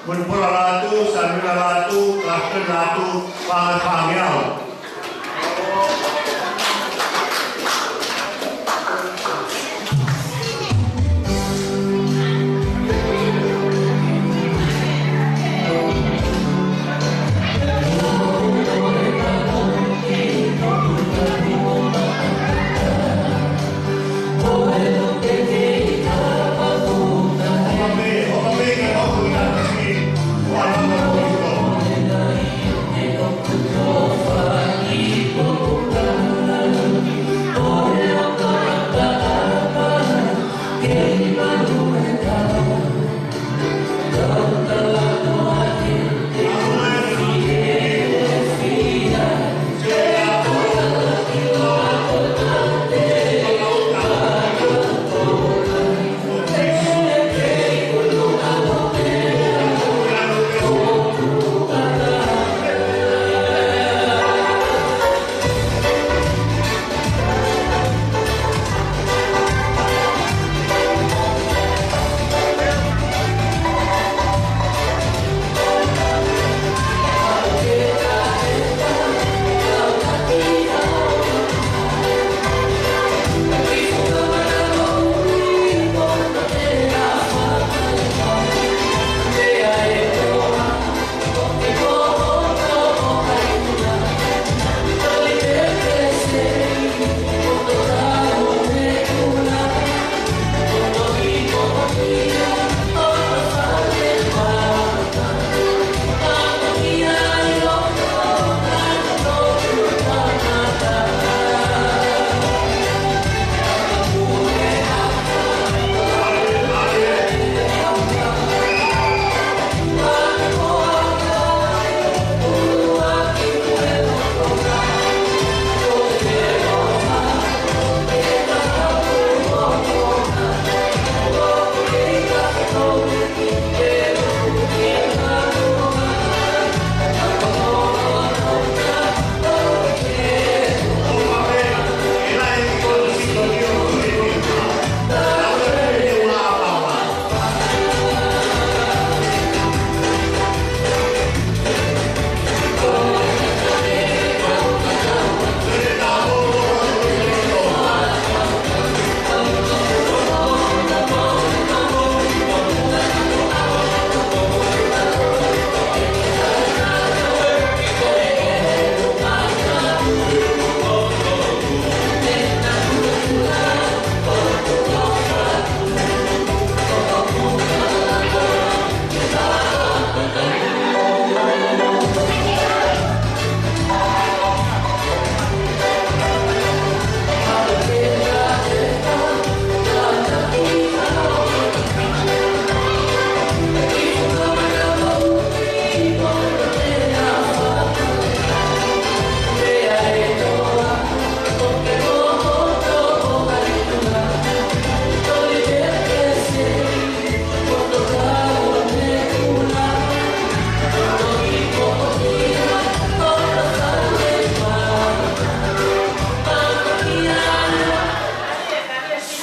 Monipola Lātū, Sāmila Lātū, Kāfitoni Lātū, paʻanga ʻe fāngeau.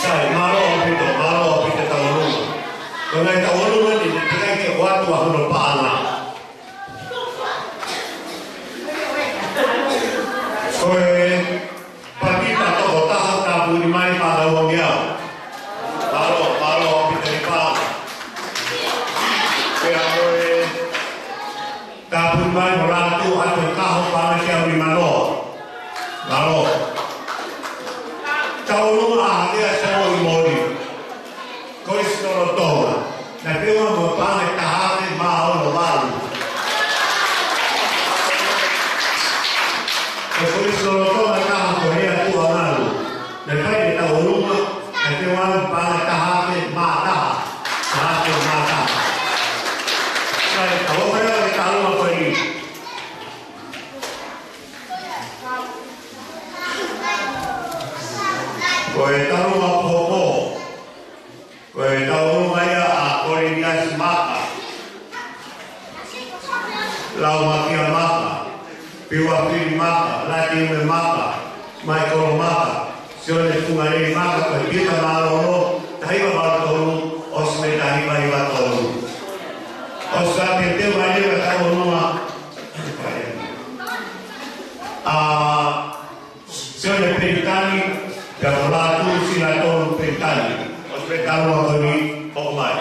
Sai, mālō ʻaupito, mālō ʻaupito tauʻolunga. Ko e ngaahi tauʻolunga ni, ne teʻeki ke ʻoatu ʻa hono paʻanga. Ko e Pakita toko taha, tāpuni mai paʻanga ʻe uangeau. Mālō, mālō ʻaupito e paʻanga. Pea mo e tāpuni mai mo Lātū ʻa e Kaho, paʻanga ʻe teau nimanoa. Mālō. Tauʻolunga ʻa Haʻa Lea Samoa ʻi Moli. Kolisi Lolotonga. Naʻe feʻunga mo e paʻanga ʻe taha afe mā ono valu. Ko e Kolisi Lolotonga ʻe taha ko Lea Tuʻangalu. Ko e talu ʻa Popo, ko e tauʻolunga ia ʻa Koliniasi Maka, Laumakia Maka, Piuafili Maka, Latiume Maka, Maikolo Maka, Sione Fungalei Maka, ko e Pita Mālōlō, taha hiva valu tolu, ʻosi mei taha hiva hiva tolu. ʻOsi ʻa e teuteu mai leva tauʻolunga ʻa Sione Pelitani, pea mo Lātū Sinatolu Pelitani. ʻOsi pē talu ʻa Toni, ʻomai.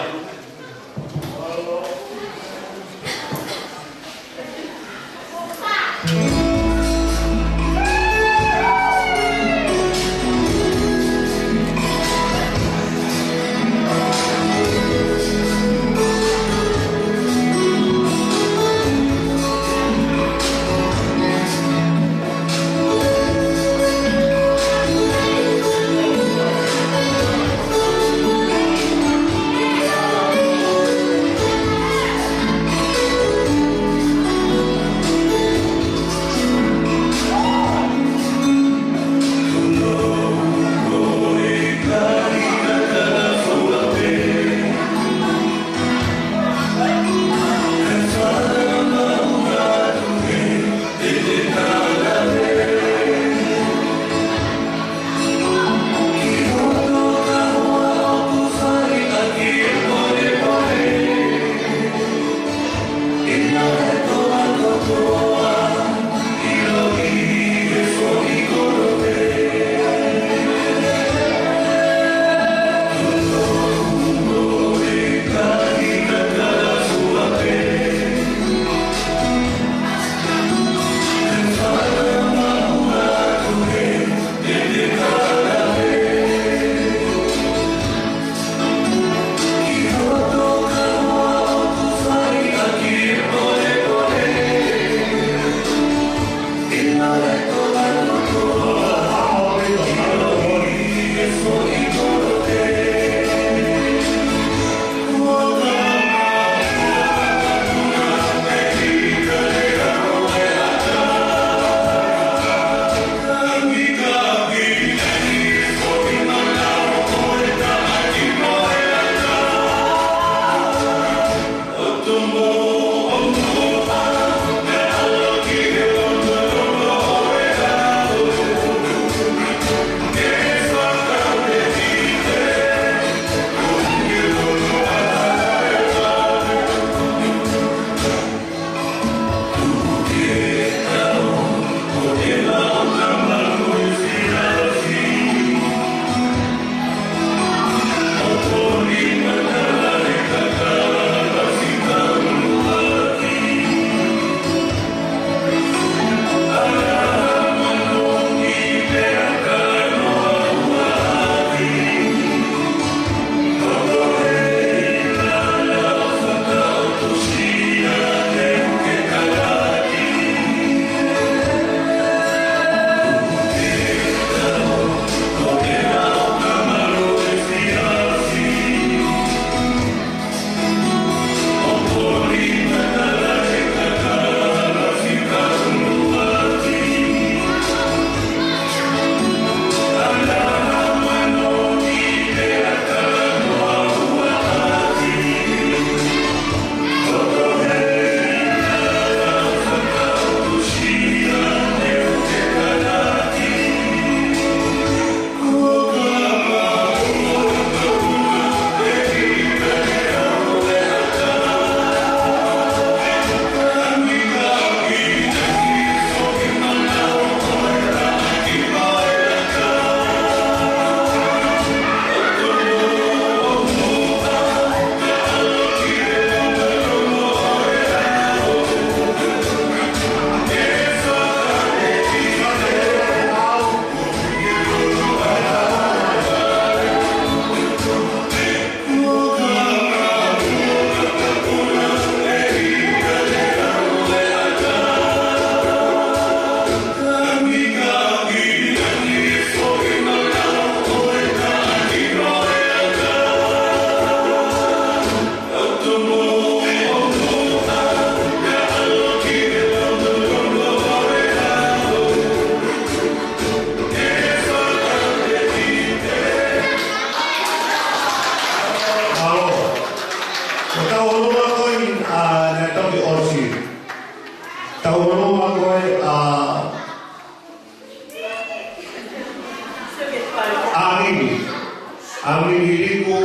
ʻAmini Hiliku,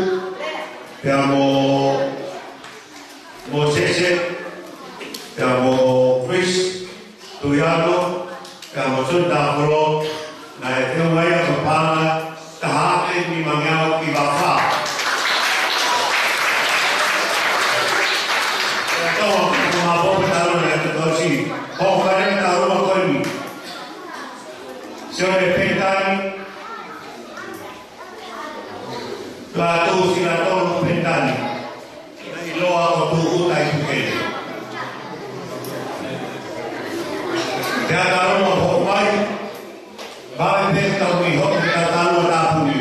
pea mo Mōsese, pea mo Chris Tuiano, pea mo John Dafolo, naʻe teu ai ʻa e paʻanga taha afe nimangeau kiva fā. Pea tau ko ma po pe talo na te tosi. Ko fare talo ko ni. Sione Pentani, Lātū Silatolu Pentani. ʻIloa ko Tuʻu tai Pukele. Te ata rongo ho mai, vae pe tau mi ho, te ata rongo tāpuni.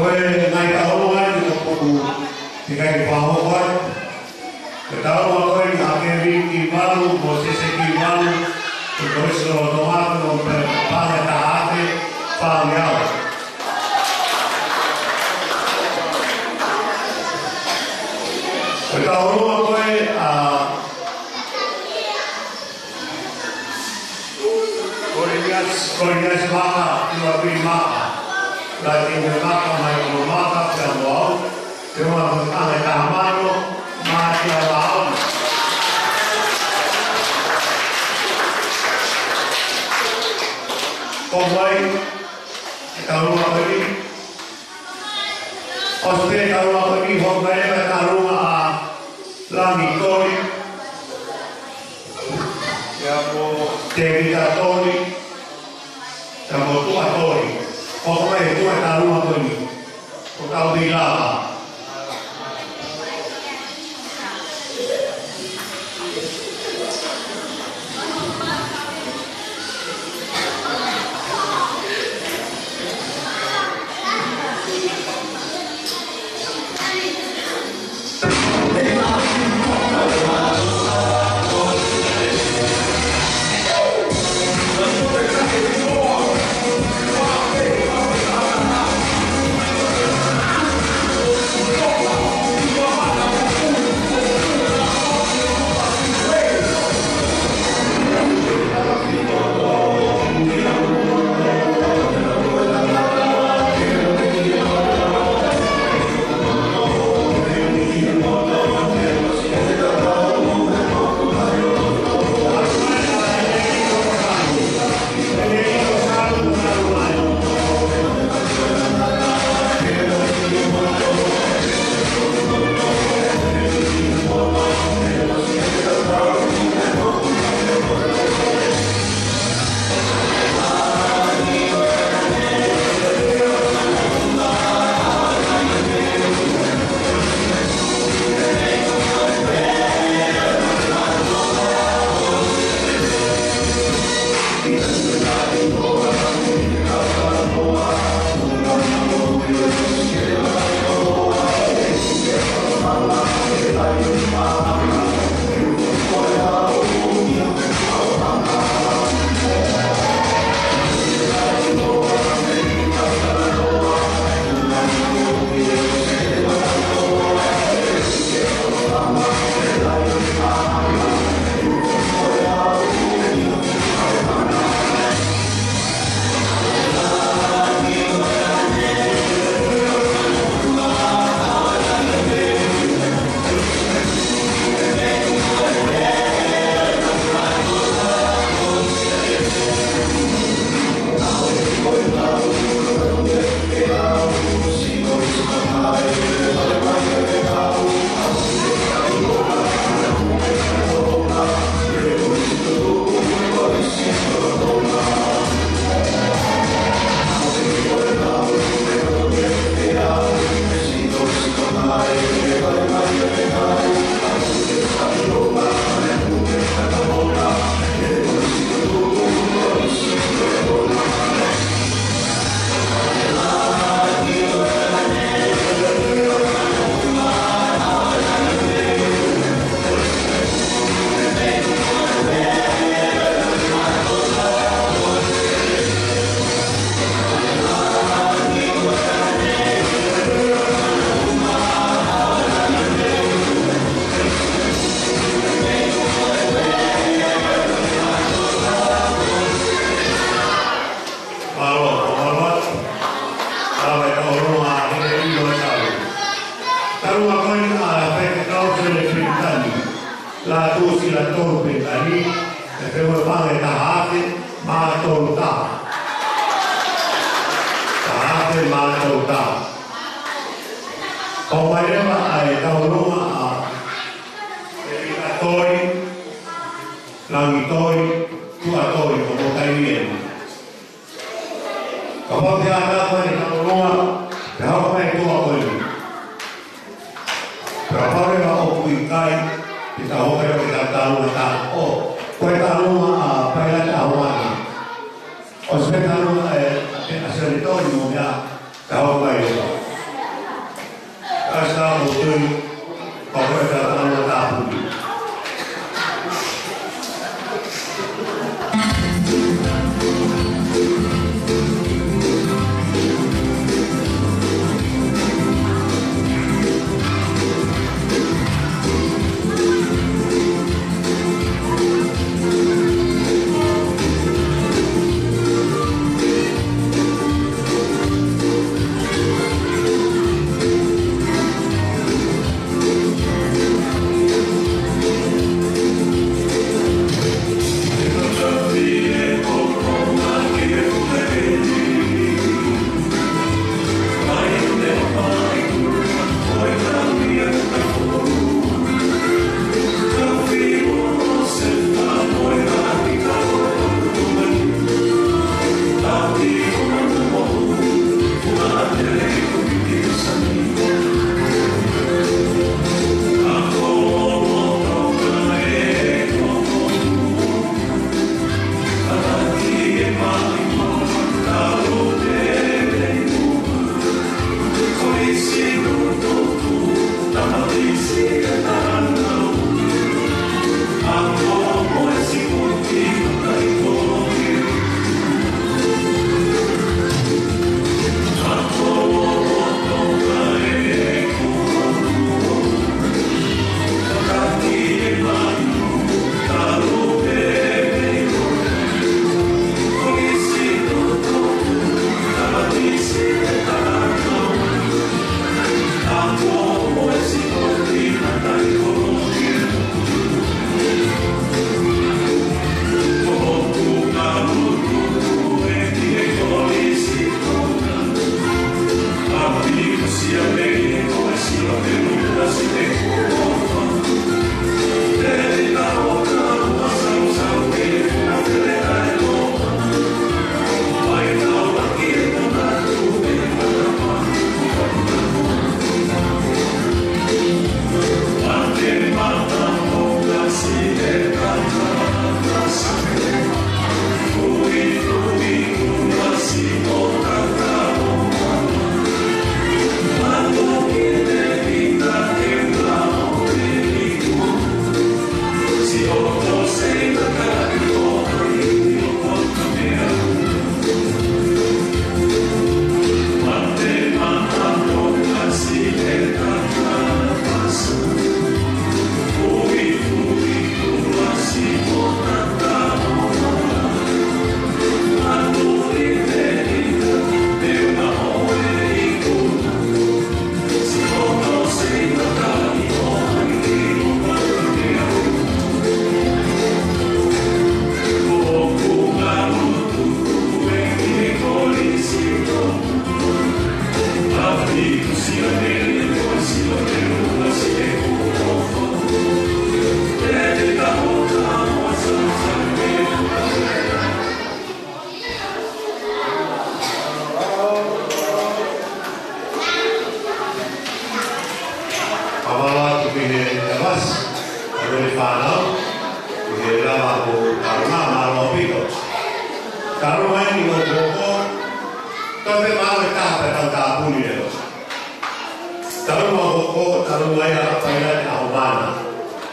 Ko e ngaahi tauʻolunga ni ko e potu ʻikai ke fakahoko ai. Ko e tauʻolunga ko eni ʻa Kevin Kivalu, Mōsese Kivalu, ko e kolisi lolotonga, ko e paʻanga taha afe fāngeau. Ko e tauʻolunga ko ē ʻa Koliniasi, Koliniasi Maka, Iwa Pili Maka, Lātini Maka, Maikolo Maka, pea mo au, pea mo au, ʻa e taha mano, mā tia vao. e taulunga ko eni. ʻOsi pē taulunga ko eni, hoko mai leva e taulunga ʻa Langi Toi, pea mo Tēvita Toi, pea mo Tuʻa Toi. Hoko mai e tuʻa e taulunga ko eni. Ko tau mei lava. Mālō, mālō. Taulunga ko eni ʻa e Faifekau Fele Pelitani, Lātū Sila Tolu Pelitani, ʻe fehuʻi mai e taha afe mā tolu taha. Taha afe mā tolu taha. Hoko mai leva ʻa e taulunga ʻa Tēvita Toi, Langi Toi, Tuʻa Toi, ko e taimi eni. Kapau te ʻatā mai e taulunga, pea hoko mai e tuʻa ko eni. Pea kapau leva ʻoku ʻikai, te tau hoko leva ki he taulunga taha. ʻO, ko e taulunga ʻa Pailate ʻAhuana. ʻOsi pē taulunga ʻa e, ʻa e, ʻa Seli Toi mo meʻa, pea hoko mai leva. Ka sa mo tui, ka ko e taulunga taha puni. Fakamālō atu ki he ʻEvasi, ʻa e fānau, ki he lava ko Karuma, mālō ʻaupito. Karuma eni mo koko, toe pē mālō e taha pē tau tāpuni leva. Talu mo koko, talu mai ʻa Pailate ʻAhovana,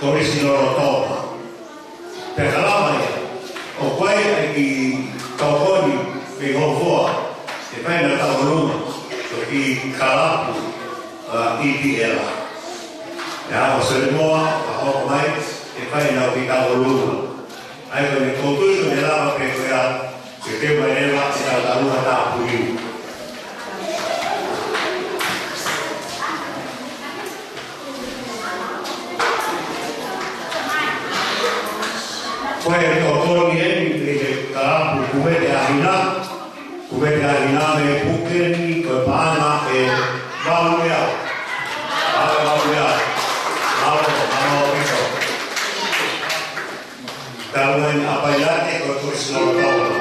Kolisi Lolotonga. Pea ka lava ia, ʻoku ʻi ai e kiʻi tokoni mei Hōfoa, ʻe fai ʻenau tauʻolunga, ko e kiʻi kalapu, ʻa, ʻi Piela. Pea ʻoku selemoa, ʻa, hoko mai, ʻe fai ʻenau kiʻi tauʻolunga. ʻA ia ko eni ʻoku ou tui ʻe lava pē ko ia, ke ke mai leva, ʻe tau tauʻolunga tāpuni. Ko e tokoni eni mei he kalapu Kumete ʻa Hina, Kumete ʻa Hina mei Pukeni, ko e paʻanga ʻe valu mil. Valu mil. Valu, valu mil. Talu eni ʻa Pailate ko e Kolisi Lolotonga.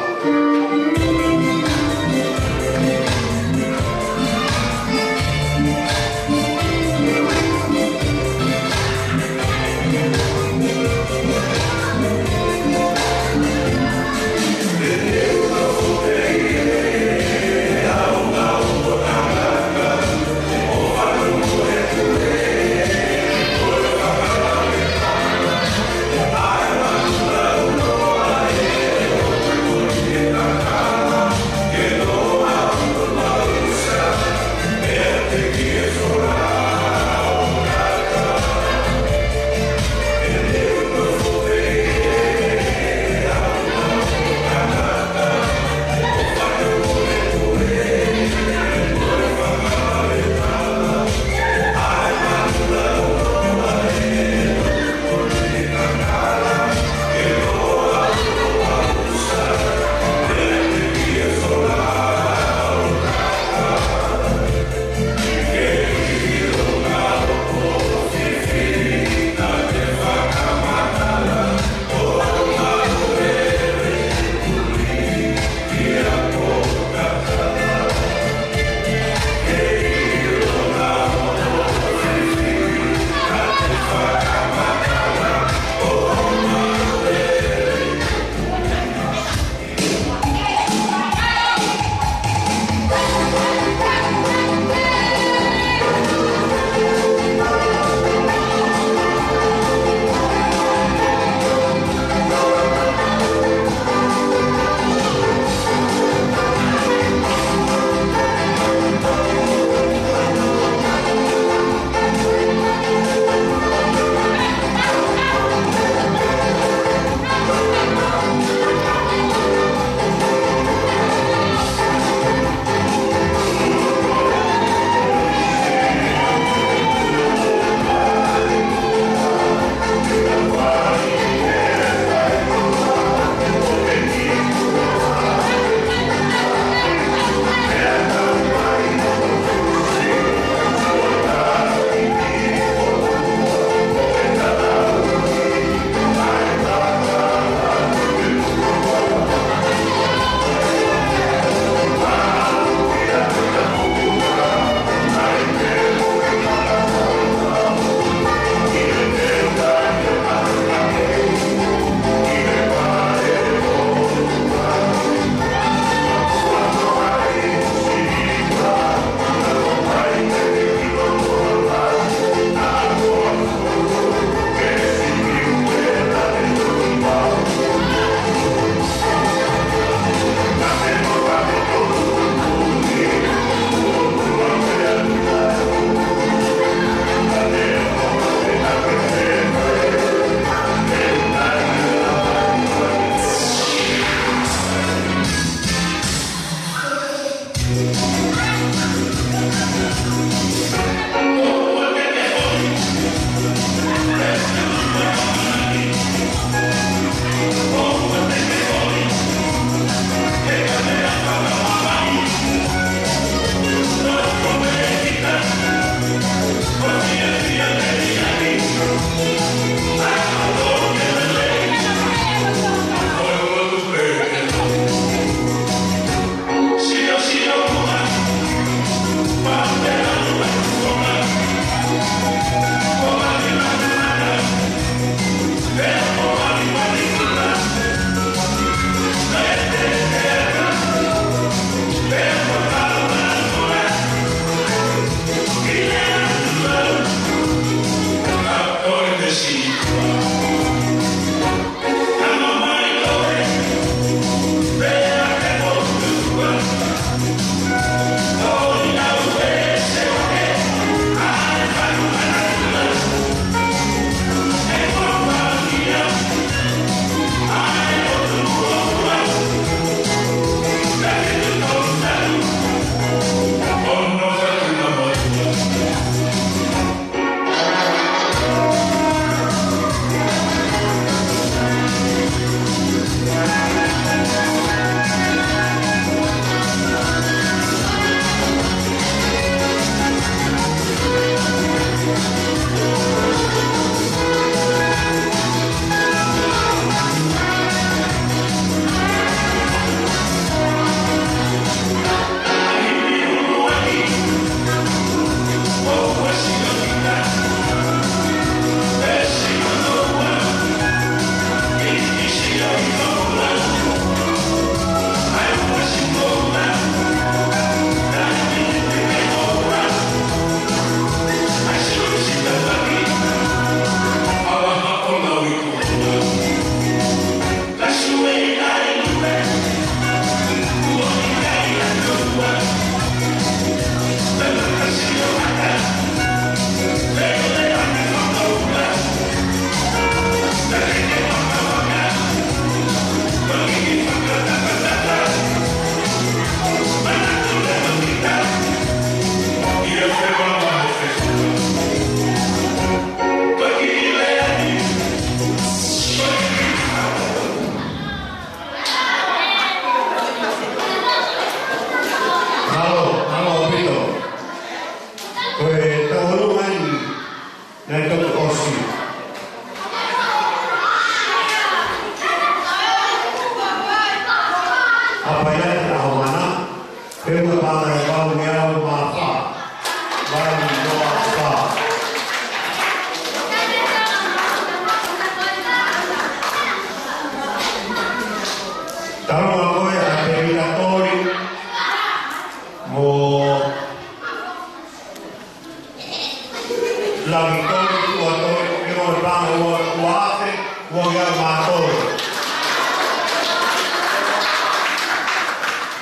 Langi tolu, ua tolu, ʻe ua panga, ua, ua afe, ua ngeau mā tolu.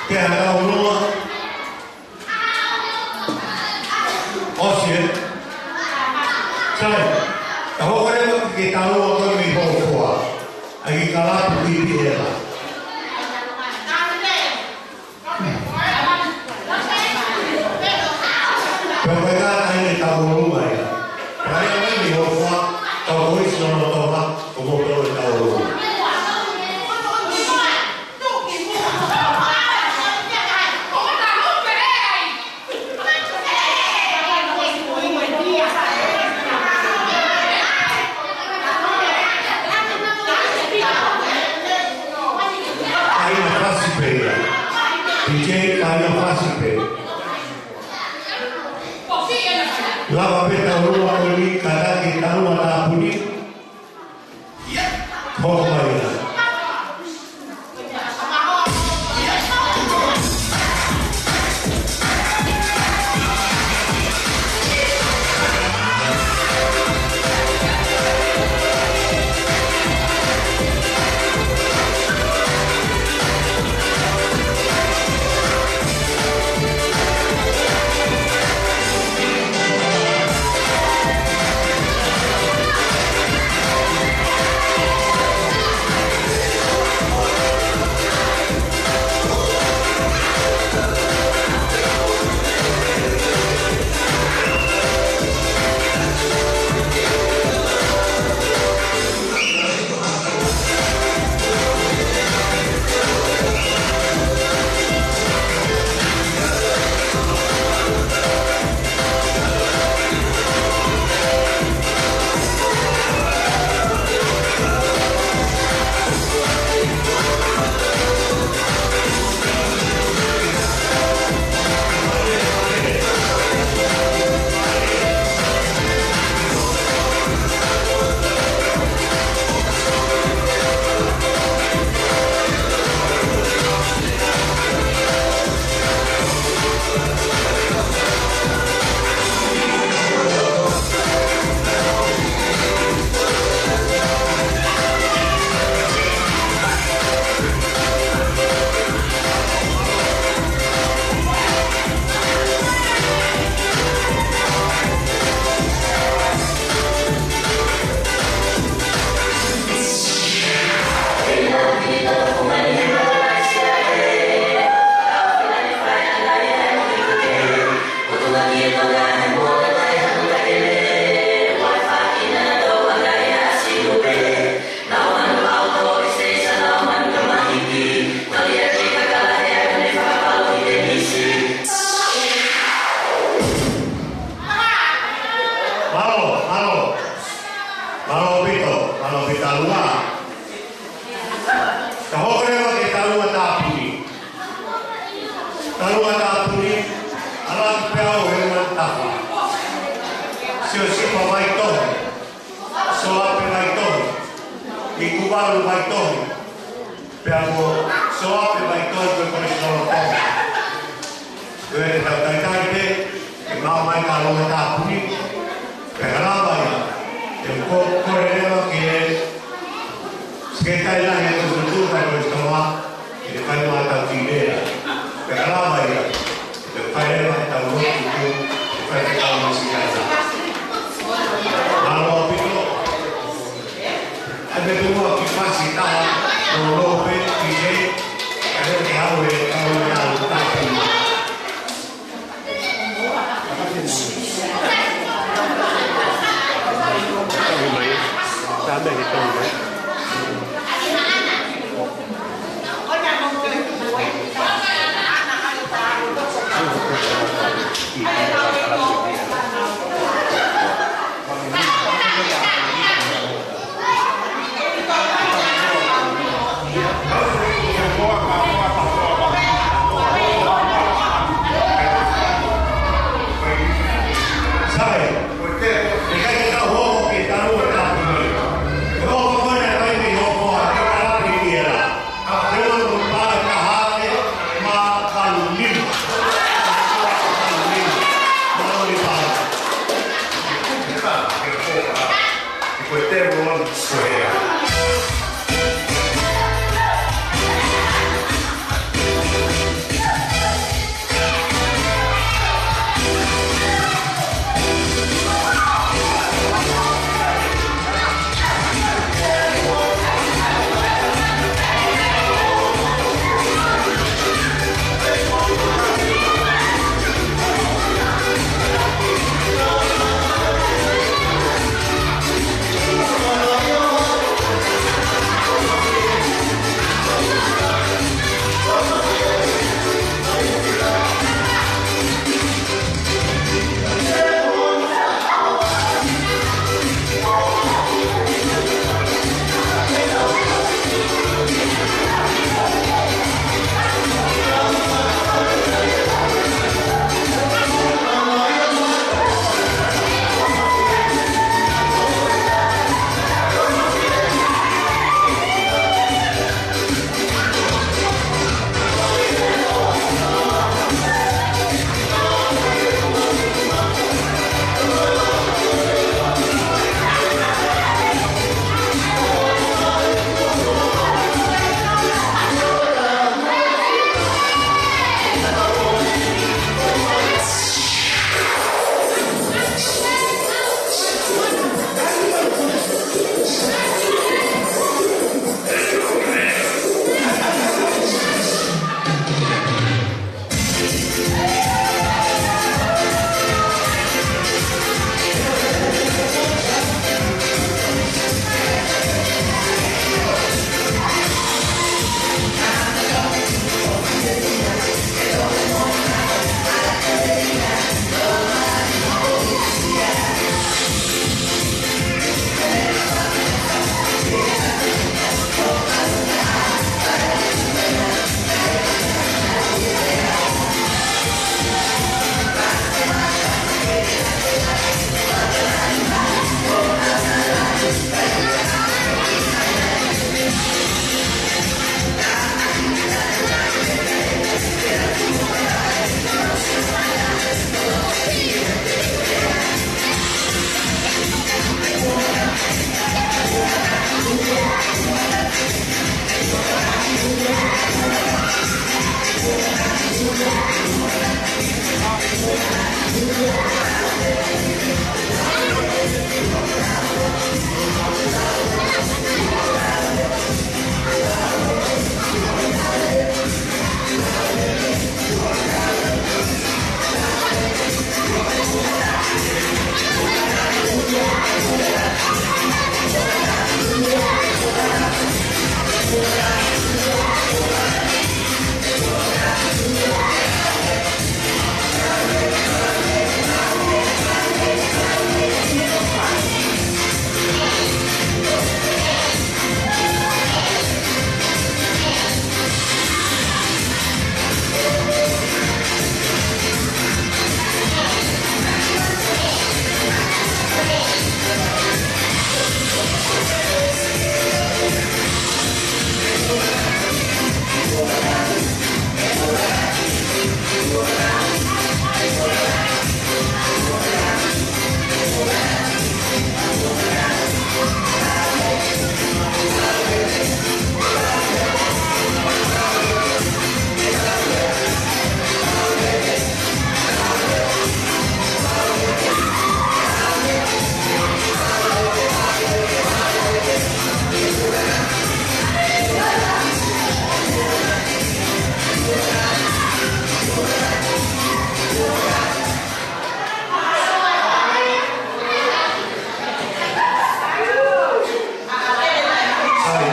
Pea tau lua. ʻOsi ē. Sai, ka hoko leva ke tau lua ko e mei Hofoa. ʻAi kalapu i pē ela. Pea ko e ngaahi taimi ʻe tau ʻolunga ia. Pea ʻi ai ʻa e meʻa ʻi Hofoa, tau ko isi lolotonga, ko moutolu ʻe tau ʻolunga. Kaina fasi pē ia. P J, kaina fasi pē. Lava pē tau lua ko eni, kātaki tau lua tāpuni. Hoko mai ia. Mālō, mālō. Mālō ʻaupito, mālō ʻaupito lua. Ka hoko leva ke tau lua tāpuni. Tau lua tāpuni, ʻalu atu pē au he ua tafa. Siosifa Vaitohi. Soape Vaitohi. Ikuvalu Vaitohi. Pea mo Soape Vaitohi ko e kolisi lolotonga. Ko e tau talitali pē, ke maʻu mai ka lua tāpuni, pea ka lava ia, te u ko-, kole leva ki he Sekelitali Lahi ʻo e Kolisi Lolotonga, ke ne fai mai ʻetau kiʻi lea. Pea ka lava ia, te u fai leva ʻetau lotu, ke fai ke tau masi ai. Mālō ʻaupito. ʻAi pē tuʻu ki he fasi taha, ʻo lō pē, ki he, ʻai ke hau e, hau e, hau e, Sai,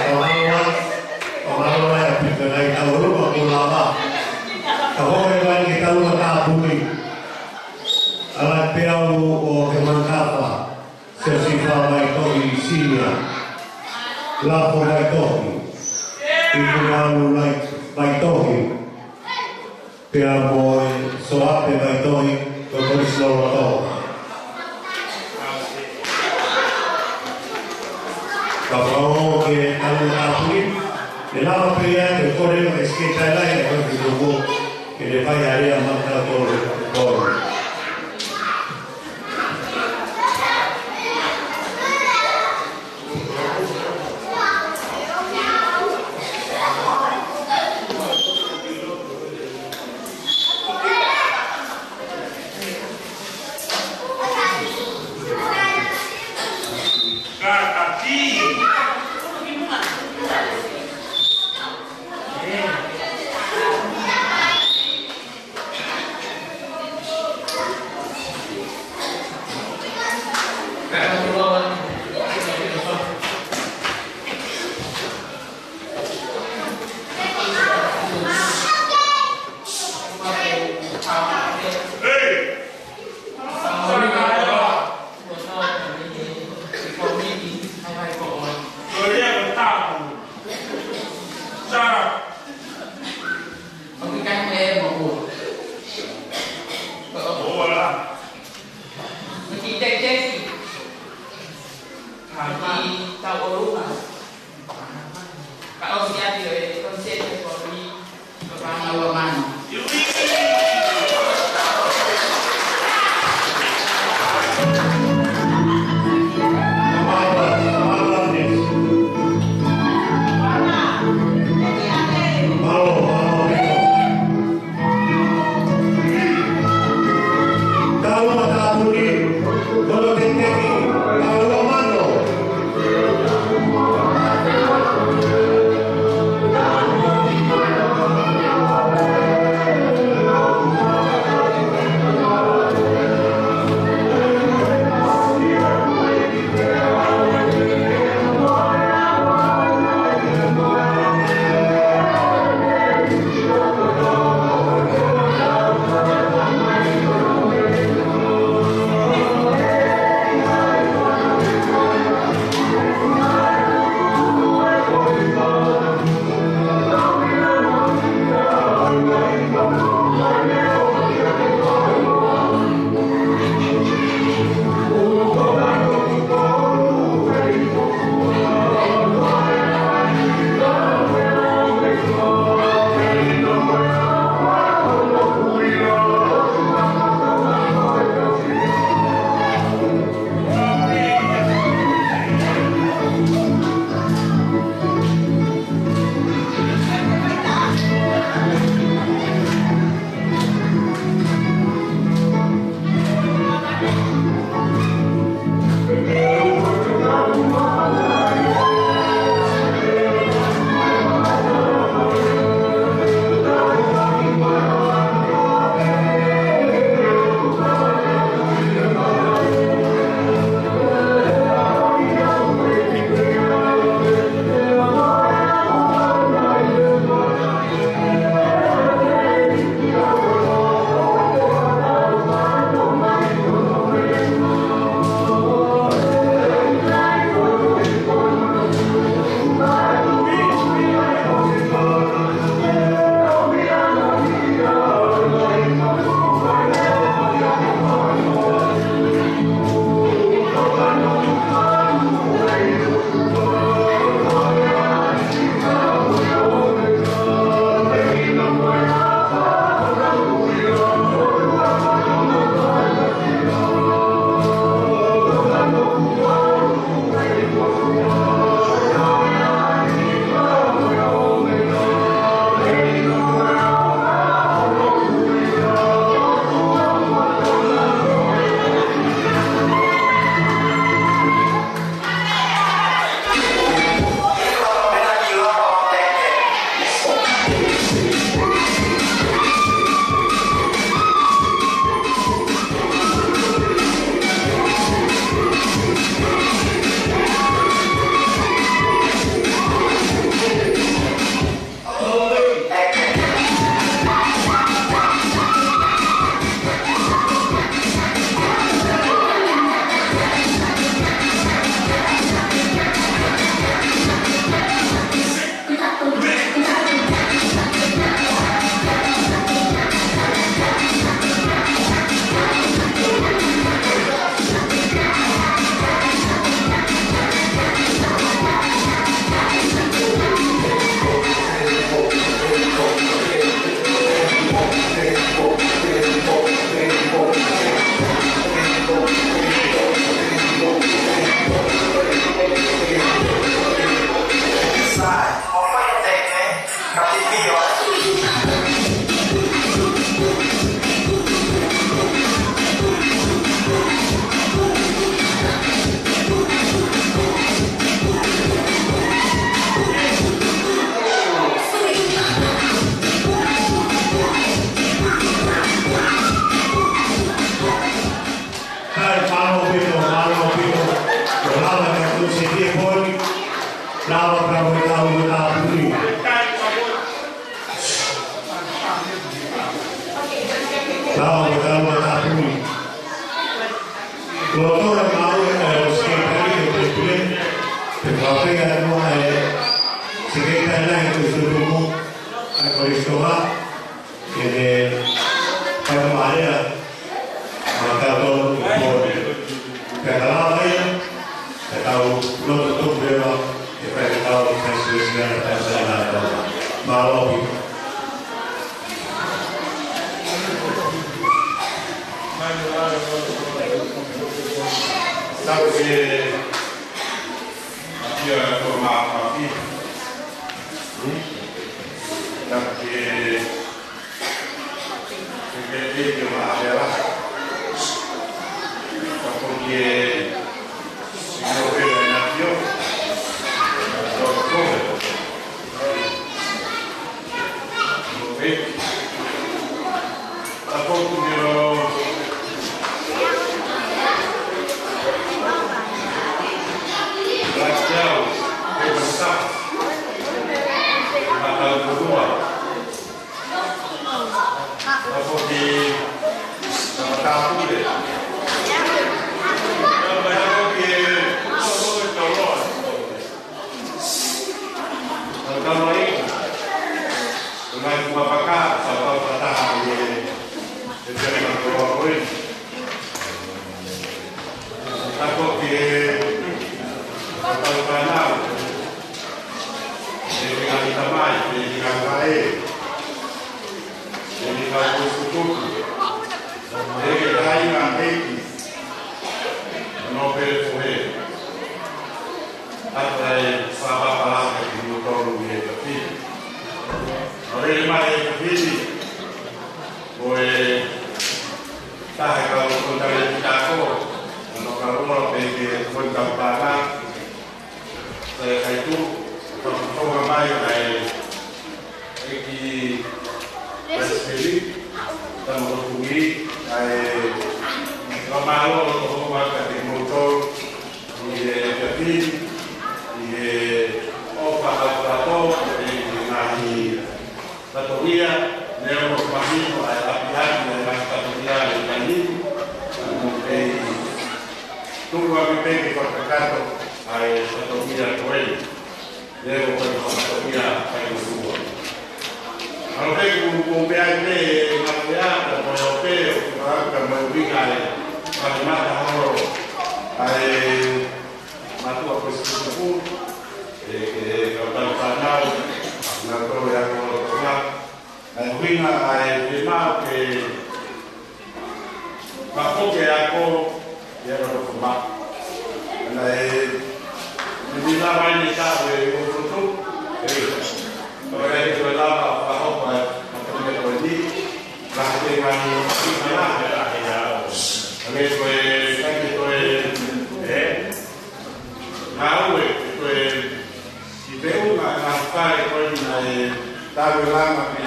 ʻo māua, ʻo māua ʻa Pita nai tau luma ko lava. Ka hoko e vai ke tau ma tāpuni. ʻAla pē au ʻo Hemangatafa, Siosifa Vaitohi Senior, Lafo Vaitohi, Ikumalu Vaitohi, pea mo e Soape Vaitohi, ko Kolisi Loloto. Ka fao ke tau tāpuni, ʻe lava pē ia ke kore ke sike tai lai, ʻe kore ke toko, ke le pai are a mata tolu, tolu. Maʻu e ʻa e Sekelitali ʻo e Palesiteni, pea fakaafeʻi atu ʻa e Sekelitali Lahi ʻo e Sutumu, ʻa Kolisi Tonga, ke ne fai mai ʻa e maʻu tau tau pō. Pea ka lava ia, ka tau lotu tuku leva, ke fai ke tau fai sui sui ana fai sui ana tau. Mālō ʻaupito. Tapu ke ʻapia ko ma ma ki. Tapu ke ke ke ke ma avela. Tapu ke Ata e fakapapālangi kimoutolu ʻi he efiafi ni. ʻOku ʻi ai e efiafi ni, ko e taha e kau konitalēniti ako, ʻa e kau ua pē ki he konitalēniti ako, ʻa e kau tū, ʻa e kau tū mai ʻa e ʻEiki Palesiteni, Tama Hotungi, ʻa e fakamālō ʻoku ou ʻoatu kiate kimoutolu ʻi he efiafi ni, ʻi he ʻofa ʻaupito, ʻi he ngaahi fatongia, neongo ʻoku mahino ʻa e ʻapiʻapi ʻa e ngaahi fatongia ʻi he taimi ni, ʻoku kei tuku ʻa e pē ke fakakakato ʻa e fatongia ko eni. Leo ko e fatongia fai mo tua. ʻAlu pē ku, ku meʻa ai pē ngā meʻa, ka ko e ʻope, ʻo ke maraka mo e uinga e, ka ke mata holo, ʻa e mātuʻa ko e sikupu, ʻe, ʻe, kau tau fānau, ngā tau e ako loto ngā, ʻa e uinga ʻa e te mau ke, Ka ko ke ako, ia ka ko ma. Ana e, ni la mai ni ka e o tutu, e, ka e ko la ma ka ho ma, ma ko ni ko ni, la te ma ni, ni ma la, e la, e la. Ane ko e, ka ke ko e, e, ka u e, ko e, ki te unga, ka fai ko e, na e, tawe lama ke,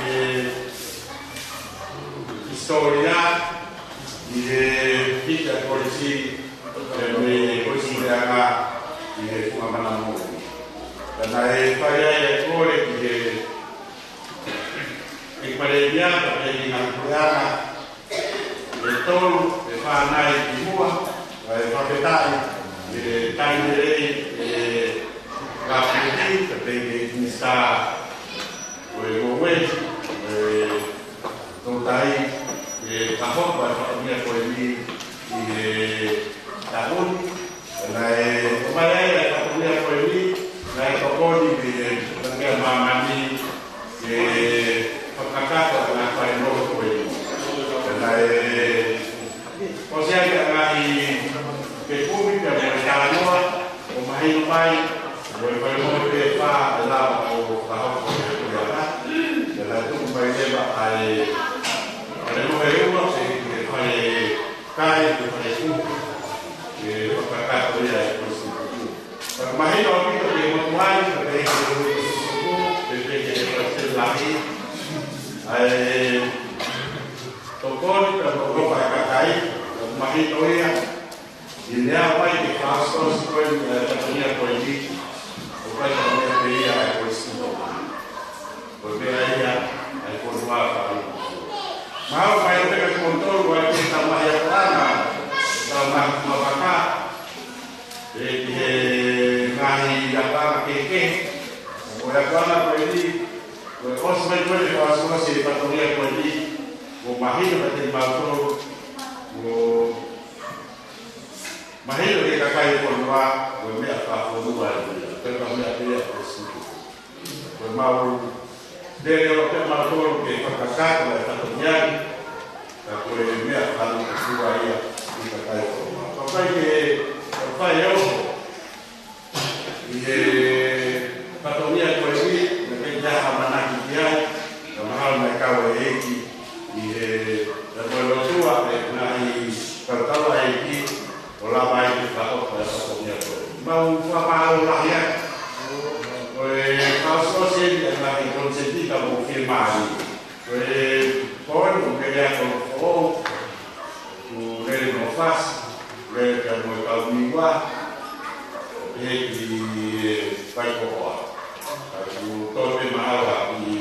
Hisitōlia ʻi he hiki ʻa e kolisi, ʻa e kolisi meʻa ʻi he funga mana moʻui. Ka naʻe fai ai e kole ki he, ki he palēmia, ka pehē ki he ngaahi puleʻanga ʻe tolu, ʻe fā nai ki muʻa, ʻa e fakafetaʻi, ʻe taimi lelei, ʻe ngā pēpi, ka pehē ki he minisitā, ko e ngoueʻi, ko e toutai, ʻe ka hoko ʻa e fatongia ko eni ʻi he taʻu ni. Naʻe ʻomai ai ʻa e fatongia ko eni, naʻe tokoni mei he Fatongia Māmani, ke fakakakato ʻa e ngaahi fainolo ko eni. Naʻe ʻosi ai ʻa e ngaahi fekumi pea mo e talanoa, ʻo mahino mai, ʻo e fai mo e pē fā e lava ʻo ka hoko e kuiana. Pea naʻe tuku mai leva ʻa e, ʻa e mo e ua, ʻe, ʻe fai kai, ʻe fai kupu, ʻe fakakakato ia e kupu. Ka mahino ʻaupito ke motuhai, ka pehē ki he kupu, ke pehē ki he kupu lahi. ʻA e tokoni, ka ko e kakai, ka mahino ia, ʻi he ʻomai ke fakaʻosiʻosi ko eni, ʻa e fatongia ko eni, ʻo kai ka mea pē ia ʻa e kolisi. Ko e meʻa ia, ʻa e fonua fakaʻuto. Mahalo mai ʻo peka ki moutolu, ʻa e ke tau mahi ʻa Palana, tau mahi kumapaka, Ko e ʻuhinga ko eni, ko e ʻosi mai ko eni, ko e ʻosi mai e fatongia ko eni, ʻoku mahino kiate kimautolu, ʻoku mahino ki he kakai ʻo e fonua, ko e meʻa fakafonua ia, ko e meʻa pē ia ko e sikuku. Ko e mau lele ʻo pē mautolu ke fakakakato e fatongia ni, ka ko e meʻa fakafonua ia ki he kakai ʻo e fonua. Ka ʻoku ʻikai ke, ka ʻoku ʻikai ke ʻoho, ʻi he fatongia ko eni, naʻe ʻikai ke ʻi ai ha ʻamanaki ki ai, ka mahalo naʻe kau e ʻEiki, ʻi he, ʻi he lotua, ʻi he ngaahi tautau ʻa e ʻEiki, ʻo lava ai ke fakaʻofa e fatongia ko eni. Mau fakamālō lahi atu. Ko e fakaʻosiʻosi eni ʻa e ngaahi konisēti ka mou fiemālie. Ko e pōni ʻoku lele atu ʻa e foʻou, ʻoku lele mo Fasi, lele pea mo e kau Niua, ʻo pehē ki he Vaikohoa. Ka ʻoku toe pē mahalo ʻa e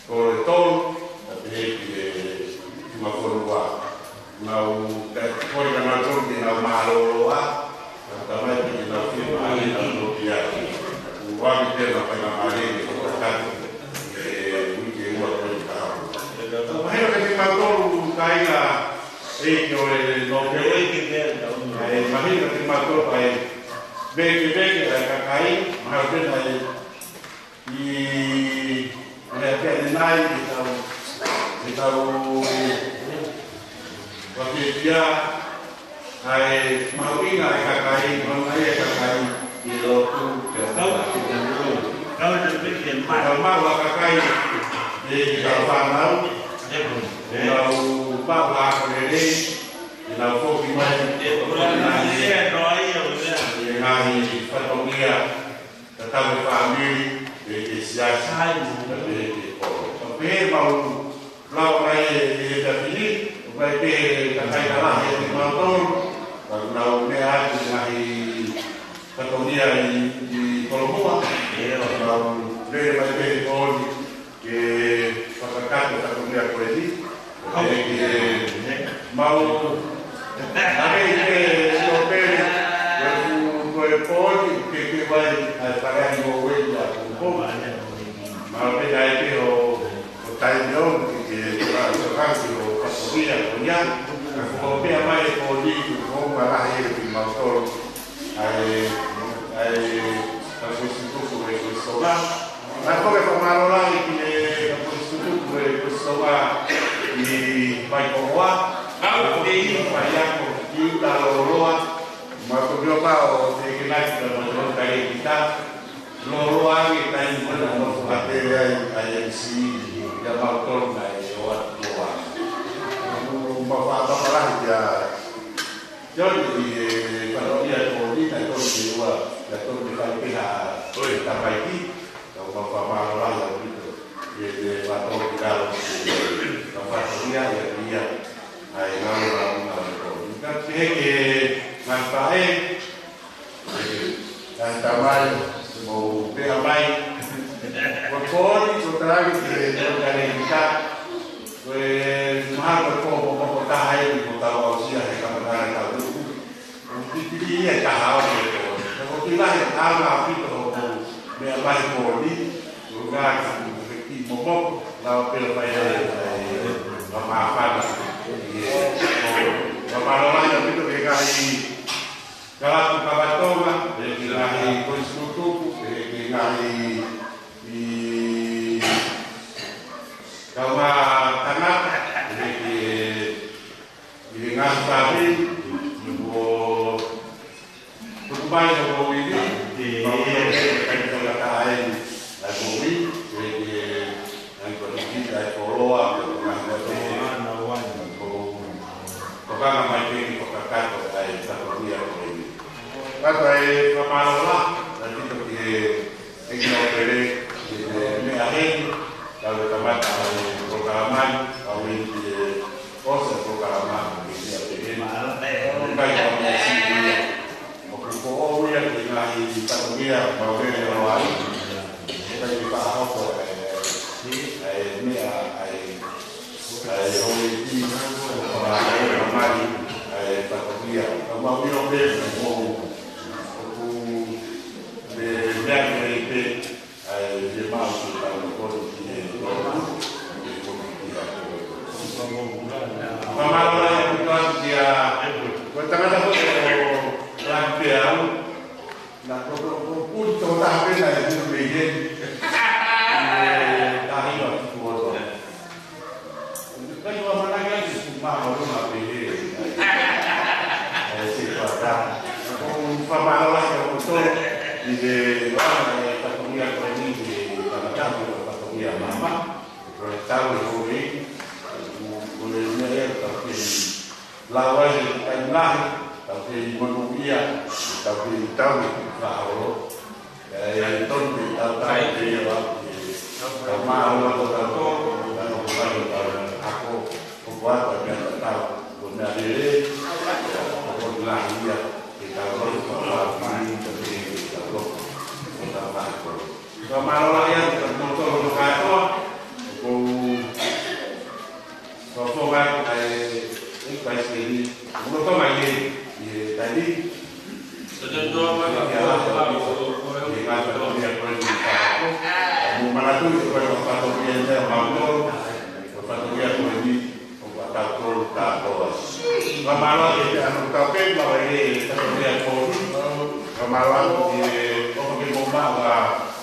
Kolo e tolu, ʻo pehē ki he Tuʻi Fonua. Mau, ka, kole kia nautolu ke nau mālōlō ā, ka tamai pē ke nau fiemālie nautolu ki ai. ʻOku ou ʻoange pē ʻa e faingamālie ke fakakakato e uike ʻe ua ko eni ka hau. Ka mahino kiate kimautolu kāinga ʻEiki ʻo e nōpele. ʻE mahino kiate kimautolu ʻa e vēkeveke ʻa e kakai, mahalo pē naʻe ʻi, ʻi he ʻaho ni ʻe tau, ʻe tau fafiefia ʻa e mahuʻinga ʻa e kakai, mahuʻinga ʻa e kakai ʻi he lotu pea tau. Tau maʻu ʻa e kakai ʻe ʻi he fānau, ʻe tau maʻu ʻa e ako lelei, ʻe tau foki mai, ʻe tau foki mai, ʻi he ngaahi fatongia, tatau e fāmili, pehē ki he siasi, pea pehē ki he kolo. Ka pehē mau lava mai e, e tafini, ʻo mai pehē ka kai ka lahi e te mautolu, ka nau meʻa atu ngaahi fatongia ʻi, ʻi Kolomua, ʻe mau lele mai pehē ko eni, ke fakakakato e fatongia ko eni, ʻo pehē ki he mau. Ake i ke sio pele, ko e fu-, ko e pōni, ke ke vai, ʻa e paleani mo wei a kuko. Mau pē ʻai pē ʻo, ʻo taimi ʻo, ke ke vai, ʻo kanki ʻo fatongia ko ia. Ka ko pea mai e pōni, ko ko ma lahi e ki mau tolu. ʻA e, ʻa e, ʻa e ko e sikuku e ko e sola. Naʻe ko e fakamālō lahi ki he kau polisitutuku e Kusi Tonga ʻi Vaikohoa. Kau te i fai ako ki uta lōloa. Ma ko mio pao te ke naki ka ma tō kai kita. Lōloa ange kai mana no fakatele ai ai M C ia mau tō mai o atu o atu. Ma fa papalahi ia. John, ʻi he fatongia ko eni, naʻe tonu ke ua, naʻe tonu ke fai pē ha, ʻoi, tamaiki, ka ʻoku mau fakamālō lahi ʻaupito. ʻI he fatongia ko eni, ka fatongia ia, ia, ʻa e ngāue, ngāue, ngāue ko eni. Ka pehē ki he ngaahi faʻē, ʻe, ngaahi tamai, mou meʻa mai. Ko e pōni, ko e talangi, ke, ke, ke, ke, Ko e mahalo ko e pō momoko taha eni ʻoku tau aʻusia he kamataʻanga tau tuku. ʻOku titili ia ʻe taha ʻo e pō. Ka ʻoku lahi e taha ʻaupito ʻoku meʻa mai ko eni. ʻOku ngaahi ʻoku ke ki momoko. Lau pē ʻo fai ai e ka māfana. ʻIo. Ka mālō lahi ʻaupito ki he ngaahi kalatu kakato Tonga, pehē ki he ngaahi polisitutuku, pehē ki he ngaahi ʻi Kaunga tangata, ʻi he, ʻi he ngaahi fāmili, ʻo tuku mai ʻo moʻui ni, ʻi he mau ʻi he kai tangata ai, ai moʻui, ʻi he, ʻi he ngaahi fāmili, ai koloa, ʻi he ngaahi fāmili, ʻo, ʻo kanga mai ke ni fakakakato ai, fatongia ko eni. Kata e fakamālō lahi, ʻaupito ki he ʻEiki Nōpele, ʻi he meʻa heni, kau e kamata ʻa e polokalama ni, kau e ki he ʻosi e polokalama, ʻi he meʻa pehē. Mālō, ē. Kai ka mo si ia. ʻOku foʻou ia ki he ngaahi fatongia, mau lele ʻo ai. Kai ke fakahoko e, e meʻa, e ʻa e houʻeiki, ʻa e mai, ʻa e fatongia. Ka mau ʻilo pē, ʻoku, ʻoku, me, meʻa ki ai pē, ʻa Pea au, naʻa ko, ko, ko, ko, ko, ko, taha pē naʻe hū mei heni. ʻI he taha hiva kiʻi kuo toa. Kai ua manaki ai si mālōlō pē he. ʻE, se kua ta. Ko, fakamālō lahi kia kimoutolu. ʻI he, ʻa e fatongia ko eni, ʻe, fatongia mama. Ko e tau e hou e. Ko, ko e meʻa ia, tau ke lau ai he taimi lahi, tau ke monūʻia, tau ke tau, ka ʻaho. ʻE, ʻe tonu ke tau tau ke ia wa, ke tau mālōlō atu tautolu, tau fai tau ako, ko ko atu ke tau, ko meʻa lelei, ko ko lahi ia, ke tau loi, ko ko lahi ia, ke tau loi, ko tau lahi ko. Ka mālōlō lahi atu, ka tau tau kātoa, ko Ko fo mai ai e paiseli. Ko to mai e, e tali. Ko to to mai e, e ngata ko ia ko e ni ka ko. Mo manatu ko e fatongia e mau ko. Ko fatongia ko e ni. Ko ka tau ko ka ko. Ka mālō e ano ka pe ma e fatongia ko. Ka mālō e o ke mo ma wa.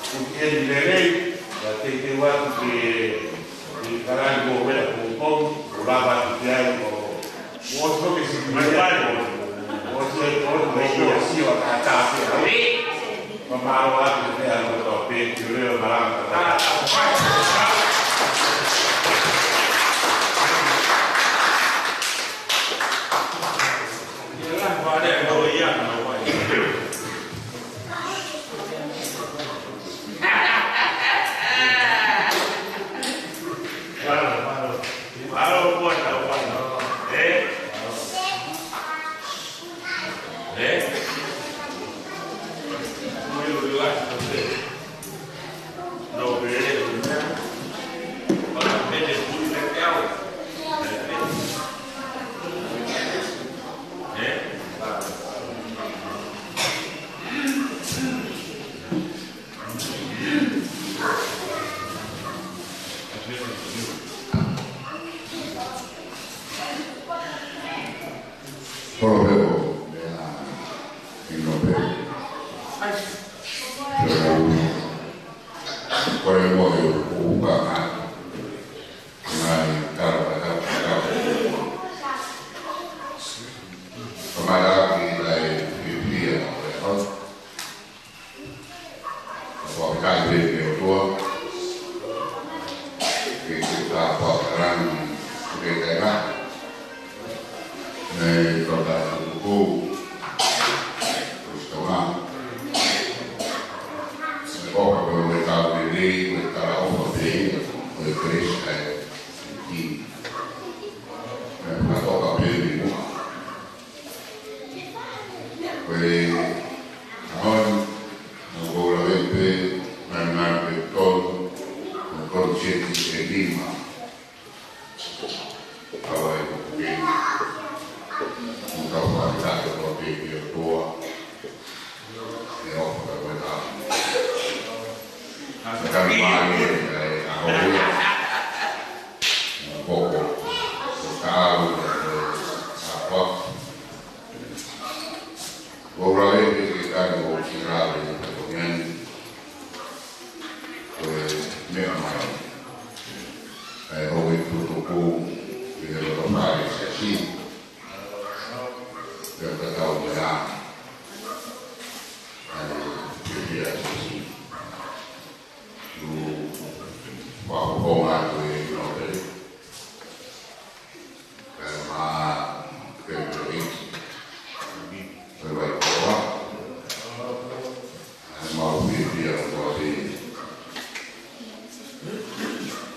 Ko e ni lelei. Ka te te wa ke Ni kalani ko wela ko ko, ko lava ki ai ko. Mo so ke si mai ai ko. Mo so ko ko ko si o ka ta si ai. Ko mālō atu ke anu ko pe ki leo maranga ka ta. Ia la, ko ale ko ia na wa. Holo pē ʻo meʻa ʻi no pē. Pea mo, ko e mo e ʻuhinga. Ngai, tala, tala, tala. Kamata ki ai, pipia, ʻo e hot. Ko e kai pē ke o tua. Ke ke ka pa karani ke ke na. Ne ko ka tuku. Ko sto ma. Ne ko ka ko e ka pē ko e ka o pa pē ko e Christ ai ki. Ne ka ko ka pē ni mo. Ko e hon, no ko la ve pe, na na pe tolu, no ko seti e lima. Kau ai ko ke, no kau pa ka ko pe ki o tua. E o ka ko ta. Ka ka mai e a o. No ko ko, ko ka o, ko ka. Ko ʻoku lave ke ke kani ʻo ki lave ʻi he tokoniani. Ko e meʻa mai. ʻAi hou e tutuku ʻi he loto fale siasi. Pea ka tau meʻa. ʻAi ke pia siasi. Lu, wa ko ko ma ko e no pele. Kae ma, kae ma iti. Kae ma iti koa. Kae ma upi pia koa pē.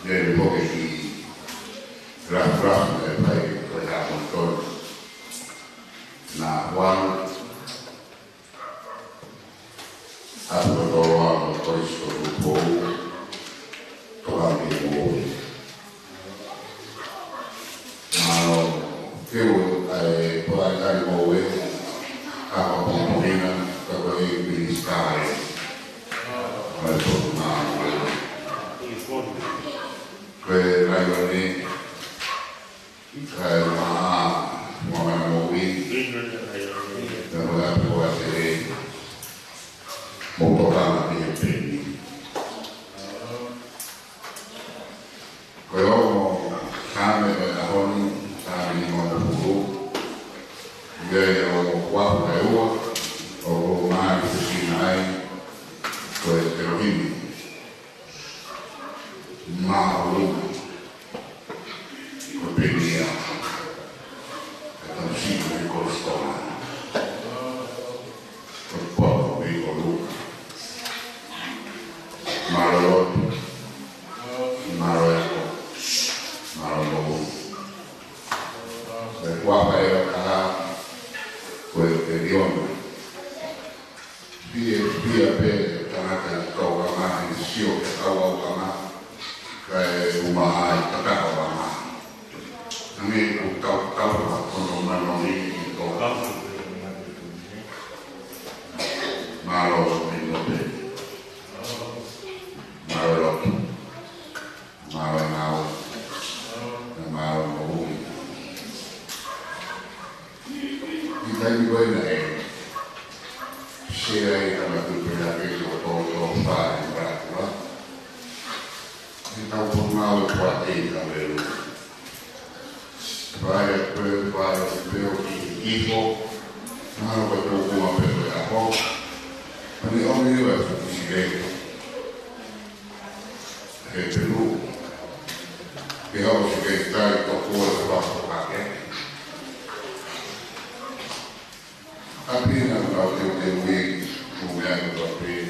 Kae ma poke ki. Raf, raf, kae pai, kae ha montoni. Na, wan. Atu ko tolo ano Kalisito Tupou, toka ke mo. Mano, ke o ai ko ai kai mo e, ka ko ko pina, ka ko e minisita e. Mai ko na mo. Ko e rai o ne, Kae ma, ma mana mo ui. Kae ma mana mo ui. Kae ma mana mo ui. Tau au kama, kae uma ai kakaha wama. Ange ku tau tau wa kono mano ni i to. Mālō e mote. Mālō lotu. Mālō e ngāue. Mālō moʻui. ʻI he taimi ko ē naʻe sea ai e Tama Tuʻi Peaki ʻo tō tō fā e mākua. ʻI he tau pō mau e kuate i ka lelu. Fai a pe, fai a pe o ki ifo. Mahalo ko e tō kuma pe ko e aho. Ani ʻomi ni wa fuki si lei. He te lu. Ke hau si ke tai ko kua e wa ko kake. ʻApina ʻoku tau teuteu ʻi he meʻa ko ē ʻoku tau pehē,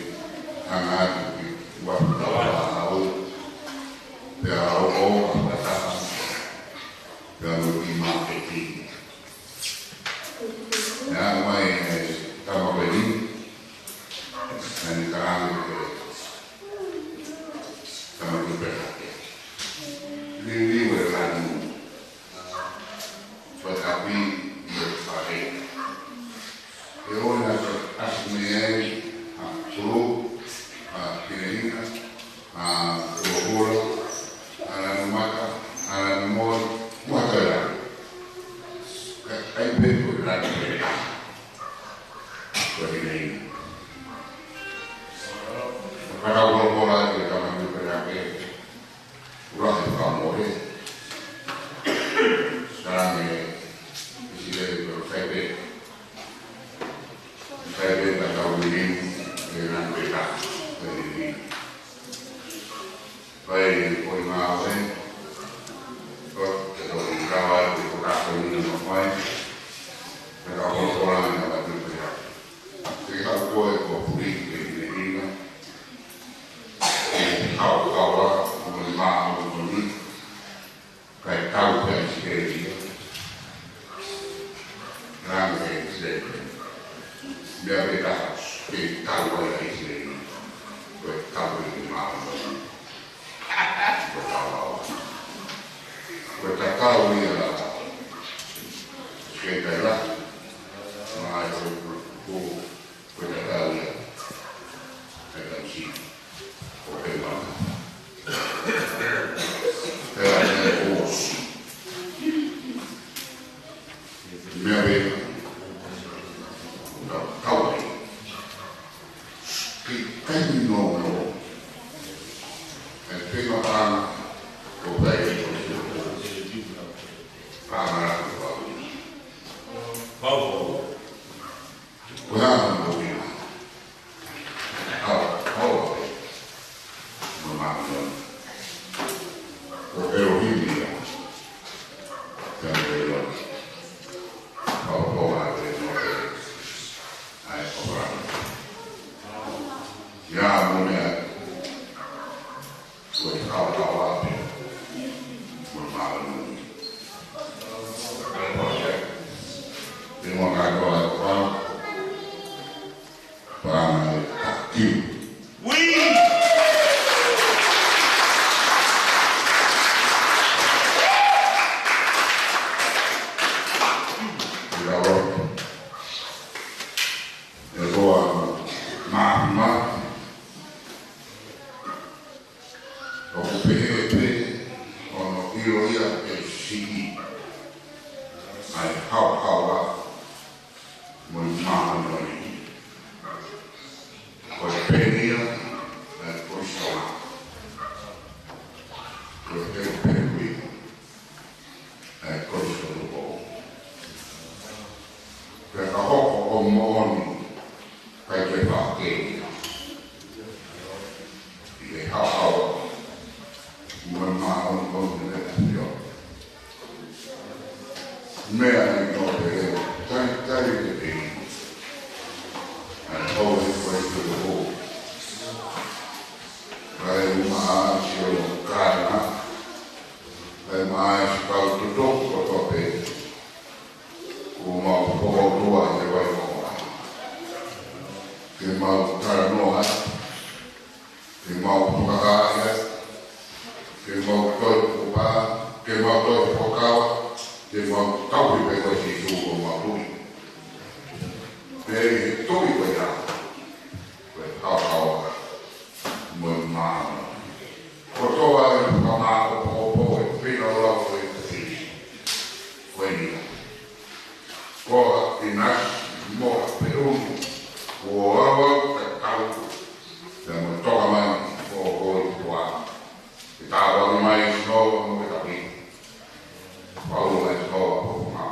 hanga atu ki he uafu tau ʻaho, pea ʻo ʻo ʻa fakataha, pea mo e kī māketi. Naʻe ʻomai ʻe he tama ko eni, naʻá ne talaange ki he Tama Tuʻi Peaki. Liliu e lanu. Ko e kapi ʻi he fale. ʻE ʻoua naʻa ʻasi mei ai ha sulu, ha hinehina, ha kulokulo, ha lanu mata, ha lanu moʻi, mo ha toe lanu. Ka ʻai pē ko e lanu pē. Ko e hinehina. Ka tau kulokulo atu e Tama Tuʻi Peaki. Ua he fakamoʻoni. Sa me isi lele ko e fai pē. Fai pē ka tau liliu e lanu pē ka. Ko e liliu. Fai ko e ngāue. Ko e tau liliu ka wai ko e ko ka ko e liliu no fai. Ka tau kulokulo atu e Tama Tuʻi Peaki. Te ke haʻu koe ko Puli ke hinehina. Ke haʻu kawa, mo e mā, mo e moni. Kae tau pē ʻIsileli ia. Langi ʻe ʻIsileli. Meʻa pē taha, ke tau ai ʻa ʻIsileli. Ko e tau pē ke mā, mo e moni. Ko e tau au. Ko e tatau ia. Ke tai la. Mā e ko, ko, Ko e tatau ia. Ko e tatau ia. Ko e mata. Ko e mata. Meʻa pē. Tatau ia. Ke kai no no. E pē mata. Ko e kai no no. Pā mara ko pau. Pau, pau. Ko e hā hono moʻui? Hau, hau, hau. Mo māmani. Ko ʻElohimi ia. Ko ʻElohimi. Hau, hau, hau, hau. ʻAi, ko Aperahame. Ia, mo meʻa. Ko e kau kau ape. Mo e mālō. Ko e, te mo kātoa e kau. Pānga e taki. Ui! Ia o. E roa māfima. ʻOku pehē pē hono ʻilo ia ʻe he siʻi ʻa e haohaoa mo e māʻoniʻoni. Ko e peni ia ʻa e Kalisitiane. Ko e peni ia ʻa e Kalisitiane. Pea ka hoko ʻo moʻoni, ʻikai ke fakakē ia. ʻI he haohaoa mo e māʻoniʻoni ʻa e ʻAfiona. Meʻa ni ʻoku pehē, talitali te pē. ʻA e ʻoua ʻe ko e tuʻu. Kae uma ʻa e sio kāna. Kae uma ʻa e kau tutuku kotoa pē. Kuo mau pokoʻotua he vai ko ā. Ke mau talanoa ai. Ke mau fakahā Tau toe fakakaukau, te mau tauhi pē koe Sīsū ko homau Tuʻi. Pea ʻi he Tuʻi ko ia, ko e haohaoa mo e mānava. Kotoa e fakamāʻopoʻopo e feilaulau ko e Kalisitiane. Ko e ʻuhinga. Ko e ʻinasi mo e peʻunu, ko e ʻalu ʻo tatau, pea mo e toka mai ʻo e ʻOtua. Ke tāpuaki mai Sihova mo ke taki. Pau mai Sihova ko ma.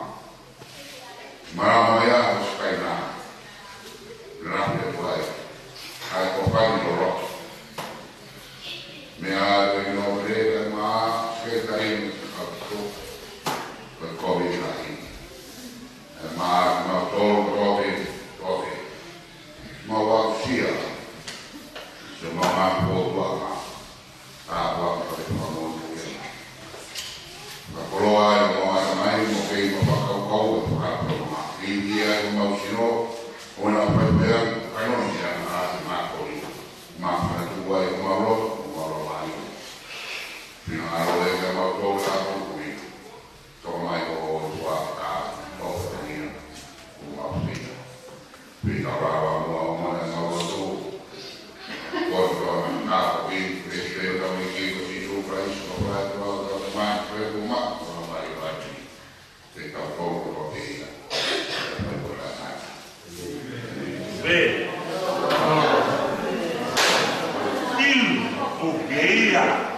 Mālō mai ʻa Sikaina. Lape ʻoku ai. ʻAi ko fai ni loloto. Meʻa ʻa e ʻino lele ma ke kai ni ka ko. Ko e kovi lahi. ʻE ma ma tolo kovi, kovi. Ma wa sia. Se ma ma ko wa ma. Tāpuaki fakamolemole. Fakakoloa e mo ata mai mo kei mo fakakaukau e fakakoloa. ʻIo ia e mau sino, ʻo na fai pea, kai no ni ana a te ma kori. Ma fana tu wai o mau lo, o mau lo mai. Pina alo e ka mau tō ka tō kui. Tō mai ko o tua ka, o ka nia, o mau sino. Pea tau lava muʻa ʻo mana mau lotu. Ko e tau na ka ko ki, Kalisitiane tau i ki ko Sīsū Kalaisi ko Falaite tau tau te mai, ko e kuma, ko e mai vai. Pea tau tau ko ko pea. Pea ko la na. Pea. Ilu, ko ke ia.